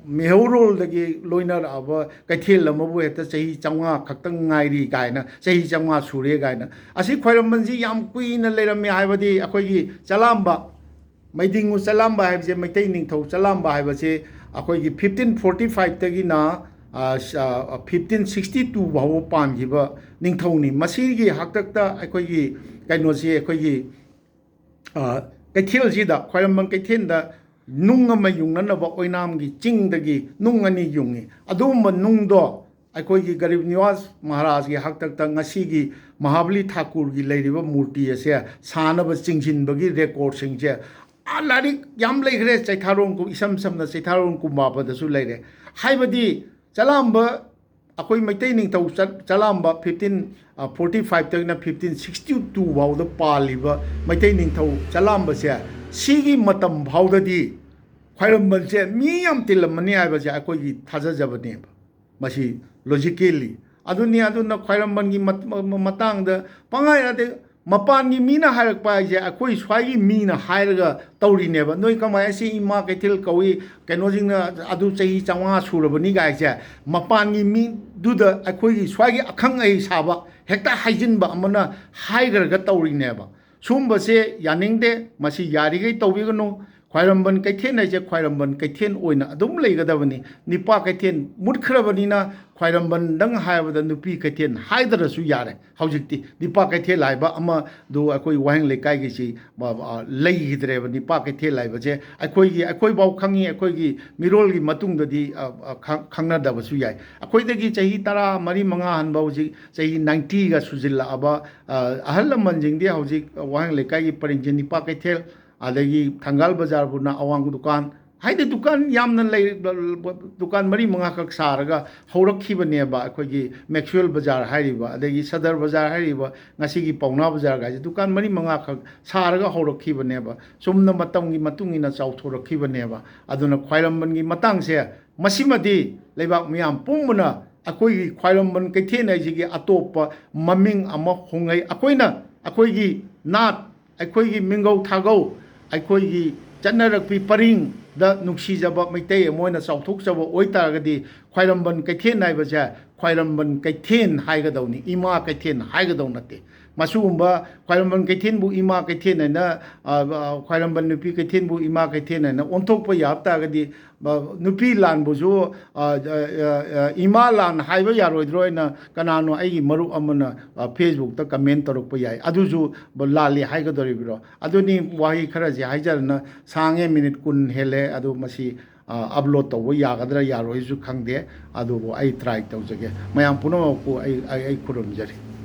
ꯃꯦꯍꯧꯔꯣꯜꯗꯒꯤ ꯂꯣꯏꯅꯔꯛꯑꯕ ꯀꯩꯊꯦꯜ ꯑꯃꯕꯨ ꯍꯦꯛꯇ ꯆꯍꯤ ꯆꯥꯝꯃꯉꯥ ꯈꯛꯇꯪ ꯉꯥꯏꯔꯤ ꯀꯥꯏꯅ, ꯆꯍꯤ ꯆꯥꯝꯃꯉꯥ ꯁꯨꯔꯦ ꯀꯥꯏꯅ꯫ ꯑꯁꯤ ꯈ꯭ꯋꯥꯏꯔꯝꯕꯟꯁꯤ ꯌꯥꯝ ꯀꯨꯏꯅ ꯂꯩꯔꯝꯃꯤ ꯍꯥꯏꯕꯗꯤ ꯑꯩꯈꯣꯏꯒꯤ ꯆꯂꯥꯝꯕ, ꯃꯩꯗꯤꯡꯉꯨ ꯆꯂꯥꯝꯕ ꯍꯥꯏꯕꯁꯦ, ꯃꯩꯇꯩ ꯅꯤꯡꯊꯧ ꯆꯂꯥꯝꯕ ꯍꯥꯏꯕꯁꯦ ꯑꯩꯈꯣꯏꯒꯤ ꯐꯤꯐꯇꯤꯟ ꯐꯣꯔꯇꯤ ꯐꯥꯏꯚꯇꯒꯤꯅ, ꯑ, ꯁ-, ꯑ, ꯐꯤꯐꯇꯤꯟ ꯁꯤꯛꯁꯇꯤ ꯇꯨ ꯐꯥꯎꯕ ꯄꯥꯟꯈꯤꯕ ꯅꯤꯡꯊꯧꯅꯤ꯫ ꯃꯁꯤꯒꯤ ꯍꯥꯛꯇꯛꯇ ꯑꯩꯈꯣꯏꯒꯤ ꯀꯩꯅꯣꯁꯤ, ꯑꯩꯈꯣꯏꯒꯤ, ꯑ, ꯀꯩꯊꯦꯜꯁꯤꯗ, ꯈ꯭ꯋꯥꯏꯔꯝꯕꯟ ꯀꯩꯊꯦꯜꯗ ꯅꯨꯡ ꯑꯃ ꯌꯨꯡꯅꯅꯕ ꯑꯣꯏꯅꯥꯝꯒꯤ ꯆꯤꯡꯗꯒꯤ ꯅꯨꯡ ꯑꯅꯤ ꯌꯨꯡꯉꯤ꯫ ꯑꯗꯨꯒꯨꯝꯕ ꯅꯨꯡꯗꯣ ꯑꯩꯈꯣꯏꯒꯤ ꯒꯔꯤꯕ ꯅꯤꯋꯥꯖ ꯃꯍꯥꯔꯥꯖꯒꯤ ꯍꯥꯛꯇꯛꯇ ꯉꯁꯤꯒꯤ ꯃꯍꯥꯕꯂꯤ ꯊꯥꯀꯨꯔꯒꯤ ꯂꯩꯔꯤꯕ ꯃꯨꯔꯇꯤ ꯑꯁꯦ ꯁꯥꯅꯕ ꯆꯤꯡꯁꯤꯟꯕꯒꯤ ꯔꯦꯀꯣꯔꯠꯁꯤꯡꯁꯦ, ꯑꯥ, ꯂꯥꯏꯔꯤꯛ ꯌꯥꯝ ꯂꯩꯈ꯭ꯔꯦ꯫ ꯆꯩꯊꯥꯔꯣꯟ ꯀꯨ-, ꯏꯁꯝ ꯁꯝꯅ ꯆꯩꯊꯥꯔꯣꯟ ꯀꯨꯝꯕꯥꯕꯗꯁꯨ ꯂꯩꯔꯦ꯫ ꯍꯥꯏꯕꯗꯤ ꯆꯂꯥꯝꯕ ꯑꯩꯈꯣꯏ ꯃꯩꯇꯩ ꯅꯤꯡꯊꯧ ꯆꯠ- ꯆꯂꯥꯝꯕ ꯐꯤꯐꯇꯤꯟ ꯐꯣꯔꯇꯤ ꯐꯥꯏꯚꯇꯒꯤꯅ ꯐꯤꯐꯇꯤꯟ ꯁꯤꯛꯁꯇꯤ ꯇꯨ ꯐꯥꯎꯗ ꯄꯥꯜꯂꯤꯕ ꯃꯩꯇꯩ ꯅꯤꯡꯊꯧ ꯆꯂꯥꯝꯕꯁꯦ, ꯁꯤꯒꯤ ꯃꯇꯝ ꯐꯥꯎꯗꯗꯤ ꯈ꯭ꯋꯥꯏꯔꯝꯕꯟꯁꯦ ꯃꯤ ꯌꯥꯝ ꯇꯤꯜꯂꯝꯃꯅꯤ ꯍꯥꯏꯕꯁꯦ ꯑꯩꯈꯣꯏꯒꯤ ꯊꯥꯖꯖꯕꯅꯦꯕ꯫ ꯃꯁꯤ ꯂꯣꯖꯤꯀꯦꯜꯂꯤ ꯑꯗꯨꯅꯤ꯫ ꯑꯗꯨꯅ ꯈ꯭ꯋꯥꯏꯔꯝꯕꯟꯒꯤ ꯃꯠ- ꯃ- ꯃ- ꯃꯇꯥꯡꯗ ꯄꯪꯍꯥꯏ ꯍꯥꯏꯗꯤ ꯃꯄꯥꯟꯒꯤ ꯃꯤꯅ ꯍꯥꯏꯔꯛꯄ ꯍꯥꯏꯁꯦ ꯑꯩꯈꯣꯏ ꯁ꯭ꯋꯥꯏꯒꯤ ꯃꯤꯅ ꯍꯥꯏꯔꯒ ꯇꯧꯔꯤꯅꯦꯕ꯫ ꯅꯣꯏ ꯀꯃꯥꯏꯅ ꯁꯤ ꯏꯃꯥ ꯀꯩꯊꯦꯜ ꯀꯧꯏ, ꯀꯩꯅꯣꯁꯤꯡꯅ ꯑꯗꯨ ꯆꯍꯤ ꯆꯥꯝꯃꯉꯥ ꯁꯨꯔꯕꯅꯤ ꯀꯥꯏꯁꯦ, ꯃꯄꯥꯟꯒꯤ ꯃꯤꯗꯨꯗ ꯑꯩꯈꯣꯏꯒꯤ ꯁ꯭ꯋꯥꯏꯒꯤ ꯑꯈꯪ ꯑꯍꯩ ꯁꯥꯕ ꯍꯦꯛꯇ ꯍꯥꯏꯖꯤꯟꯕ ꯑꯃꯅ ꯍꯥꯏꯈ꯭ꯔꯒ ꯇꯧꯔꯤꯅꯦꯕ꯫ ꯁꯨꯝꯕꯁꯦ ꯌꯥꯅꯤꯡꯗꯦ꯫ ꯃꯁꯤ ꯌꯥꯔꯤꯈꯩ ꯇꯧꯕꯤꯒꯅꯨ꯫ ꯈ꯭ꯋꯥꯏꯔꯝꯕꯟ ꯀꯩꯊꯦꯜ ꯍꯥꯏꯁꯦ ꯈ꯭ꯋꯥꯏꯔꯝꯕꯟ ꯀꯩꯊꯦꯜ ꯑꯣꯏꯅ ꯑꯗꯨꯝ ꯂꯩꯒꯗꯕꯅꯤ꯫ ꯅꯤꯄꯥ ꯀꯩꯊꯦꯜ ꯃꯨꯠꯈ꯭ꯔꯕꯅꯤꯅ ꯈ꯭ꯋꯥꯏꯔꯝꯕꯟꯗꯪ ꯍꯥꯏꯔꯕꯗ ꯅꯨꯄꯤ ꯀꯩꯊꯦꯜ ꯍꯥꯏꯗ꯭ꯔꯁꯨ ꯌꯥꯔꯦ꯫ ꯍꯧꯖꯤꯛꯇꯤ ꯅꯤꯄꯥ ꯀꯩꯊꯦꯜ ꯍꯥꯏꯕ ꯑꯃꯗꯨ ꯑꯩꯈꯣꯏ ꯋꯥꯍꯦꯡ ꯂꯩꯀꯥꯏꯒꯤꯁꯤ, ꯑ, ꯑ, ꯂꯩꯈꯤꯗ꯭ꯔꯦꯕ꯫ ꯅꯤꯄꯥ ꯀꯩꯊꯦꯜ ꯍꯥꯏꯕꯁꯦ ꯑꯩꯈꯣꯏꯒꯤ, ꯑꯩꯈꯣꯏꯐꯥꯎ ꯈꯪꯉꯤ, ꯑꯩꯈꯣꯏꯒꯤ ꯃꯤꯔꯣꯜꯒꯤ ꯃꯇꯨꯡꯗꯗꯤ, ꯑ, ꯑ, ꯈꯪ- ꯈꯪꯅꯗꯕꯁꯨ ꯌꯥꯏ꯫ ꯑꯩꯈꯣꯏꯗꯒꯤ ꯆꯍꯤ ꯇꯔꯥ ꯃꯔꯤ ꯃꯉꯥ ꯍꯟꯕ ꯍꯧꯖꯤꯛ ꯆꯍꯤ ꯅꯥꯏꯟꯇꯤꯒ ꯁꯨꯖꯤꯜꯂꯛꯑꯕ, ꯑ, ꯑꯍꯜ ꯂꯃꯟꯁꯤꯡꯗꯤ ꯍꯧꯖꯤꯛ ꯋꯥꯍꯦꯡ ꯂꯩꯀꯥꯏꯒꯤ ꯄꯔꯤꯡꯁꯦ ꯅꯤꯄꯥ ꯀꯩꯊꯦꯜ, ꯑꯗꯒꯤ ꯊꯪꯒꯥꯜ ꯕꯖꯥꯔꯕꯨꯅ ꯑꯋꯥꯡ ꯗꯨꯀꯥꯟ, ꯍꯥꯏꯗꯤ ꯗꯨꯀꯥꯟ ꯌꯥꯝꯅ ꯂꯩ, ꯗꯨꯀꯥꯟ ꯃꯔꯤ ꯃꯉꯥꯈꯛ ꯁꯥꯔꯒ ꯍꯧꯔꯛꯈꯤꯕꯅꯦꯕ꯫ ꯑꯩꯈꯣꯏꯒꯤ ꯃꯦꯛꯁꯋꯦꯜ ꯕꯖꯥꯔ ꯍꯥꯏꯔꯤꯕ, ꯑꯗꯒꯤ ꯁꯗꯔ ꯕꯖꯥꯔ ꯍꯥꯏꯔꯤꯕ, ꯉꯁꯤꯒꯤ ꯄꯥꯎꯅꯥ ꯕꯖꯥꯔꯒ ꯍꯥꯏꯁꯦ ꯗꯨꯀꯥꯟ ꯃꯔꯤ ꯃꯉꯥꯈꯛ ꯁꯥꯔꯒ ꯍꯧꯔꯛꯈꯤꯕꯅꯦꯕ꯫ ꯆꯨꯝꯅ ꯃꯇꯝꯒꯤ ꯃꯇꯨꯡ ꯏꯟꯅ ꯆꯥꯎꯊꯣꯔꯛꯈꯤꯕꯅꯦꯕ꯫ ꯑꯗꯨꯅ ꯈ꯭ꯋꯥꯏꯔꯝꯕꯟꯒꯤ ꯃꯇꯥꯡꯁꯦ ꯃꯁꯤꯃꯗꯤ ꯂꯩꯕꯥꯛ ꯃꯤꯌꯥꯝ ꯄꯨꯝꯕꯅ ꯑꯩꯈꯣꯏꯒꯤ ꯈ꯭ꯋꯥꯏꯔꯝꯕꯟ ꯀꯩꯊꯦꯜ ꯍꯥꯏꯁꯤꯒꯤ ꯑꯇꯣꯞꯄ ꯃꯃꯤꯡ ꯑꯃ ꯍꯣꯡꯉꯩ꯫ ꯑꯩꯈꯣꯏꯅ ꯑꯩꯈꯣꯏꯒꯤ ꯅꯥꯠ, ꯑꯩꯈꯣꯏꯒꯤ ꯃꯤꯡꯒꯧ ꯊꯥꯒꯧ, ꯑꯩꯈꯣꯏꯒꯤ ꯆꯠꯅꯔꯛꯄꯤ ꯄꯔꯤꯡꯗ ꯅꯨꯡꯁꯤꯖꯕ ꯃꯩꯇꯩ ꯑꯃ ꯑꯣꯏꯅ ꯆꯥꯎꯊꯣꯛꯆꯕ ꯑꯣꯏꯇꯥꯔꯒꯗꯤ ꯈ꯭ꯋꯥꯏꯔꯝꯕꯟ ꯀꯩꯊꯦꯜ ꯍꯥꯏꯕꯁꯦ ꯈ꯭ꯋꯥꯏꯔꯝꯕꯟ ꯀꯩꯊꯦꯜ ꯍꯥꯏꯒꯗꯧꯅꯤ, ꯏꯃꯥ ꯀꯩꯊꯦꯜ ꯍꯥꯏꯒꯗꯧ ꯅꯠꯇꯦ꯫ ꯃꯁꯤꯒꯨꯝꯕ ꯈ꯭ꯋꯥꯏꯔꯝꯕꯟ ꯀꯩꯊꯦꯜꯕꯨ ꯏꯃꯥ ꯀꯩꯊꯦꯜ ꯍꯥꯏꯅ, ꯑ, ꯑ, ꯈ꯭ꯋꯥꯏꯔꯝꯕꯟ ꯅꯨꯄꯤ ꯀꯩꯊꯦꯜꯕꯨ ꯏꯃꯥ ꯀꯩꯊꯦꯜ ꯍꯥꯏꯅ ꯑꯣꯟꯊꯣꯛꯄ ꯌꯥꯕ ꯇꯥꯔꯒꯗꯤ, ꯅꯨꯄꯤ ꯂꯥꯟꯕꯨꯁꯨ, ꯑ, ꯑ, ꯑ, ꯏꯃꯥ ꯂꯥꯟ ꯍꯥꯏꯕ ꯌꯥꯔꯣꯏꯗ꯭ꯔꯣ ꯍꯥꯏꯅ ꯀꯅꯥꯅꯣ ꯑꯩꯒꯤ ꯃꯔꯨꯞ ꯑꯃꯅ, ꯑ, ꯐꯦꯁꯕꯨꯛꯇ ꯀꯃꯦꯟ ꯇꯧꯔꯛꯄ ꯌꯥꯏ꯫ ꯑꯗꯨꯁꯨ ꯂꯥꯜꯂꯤ ꯍꯥꯏꯒꯗꯧꯔꯤꯕ꯭ꯔꯣ? ꯑꯗꯨꯅꯤ, ꯋꯥꯍꯩ ꯈꯔꯁꯦ ꯍꯥꯏꯖꯔꯅ ꯁꯥꯡꯉꯦ, ꯃꯤꯅꯤꯠ ꯀꯨꯟ ꯍꯦꯜꯂꯦ꯫ ꯑꯗꯨ ꯃꯁꯤ, ꯑ, ꯑꯞꯂꯣꯗ ꯇꯧꯕ ꯌꯥꯒꯗ꯭ꯔꯥ ꯌꯥꯔꯣꯏꯁꯨ ꯈꯪꯗꯦ꯫ ꯑꯗꯨꯕꯨ ꯑꯩ ꯇ꯭ꯔꯥꯏ ꯇꯧꯖꯒꯦ꯫ ꯃꯌꯥꯝ ꯄꯨꯝꯅꯃꯛꯄꯨ ꯑꯩ, ꯑꯩ, ꯑꯩ ꯈꯨꯔꯨꯝꯖꯔꯤ꯫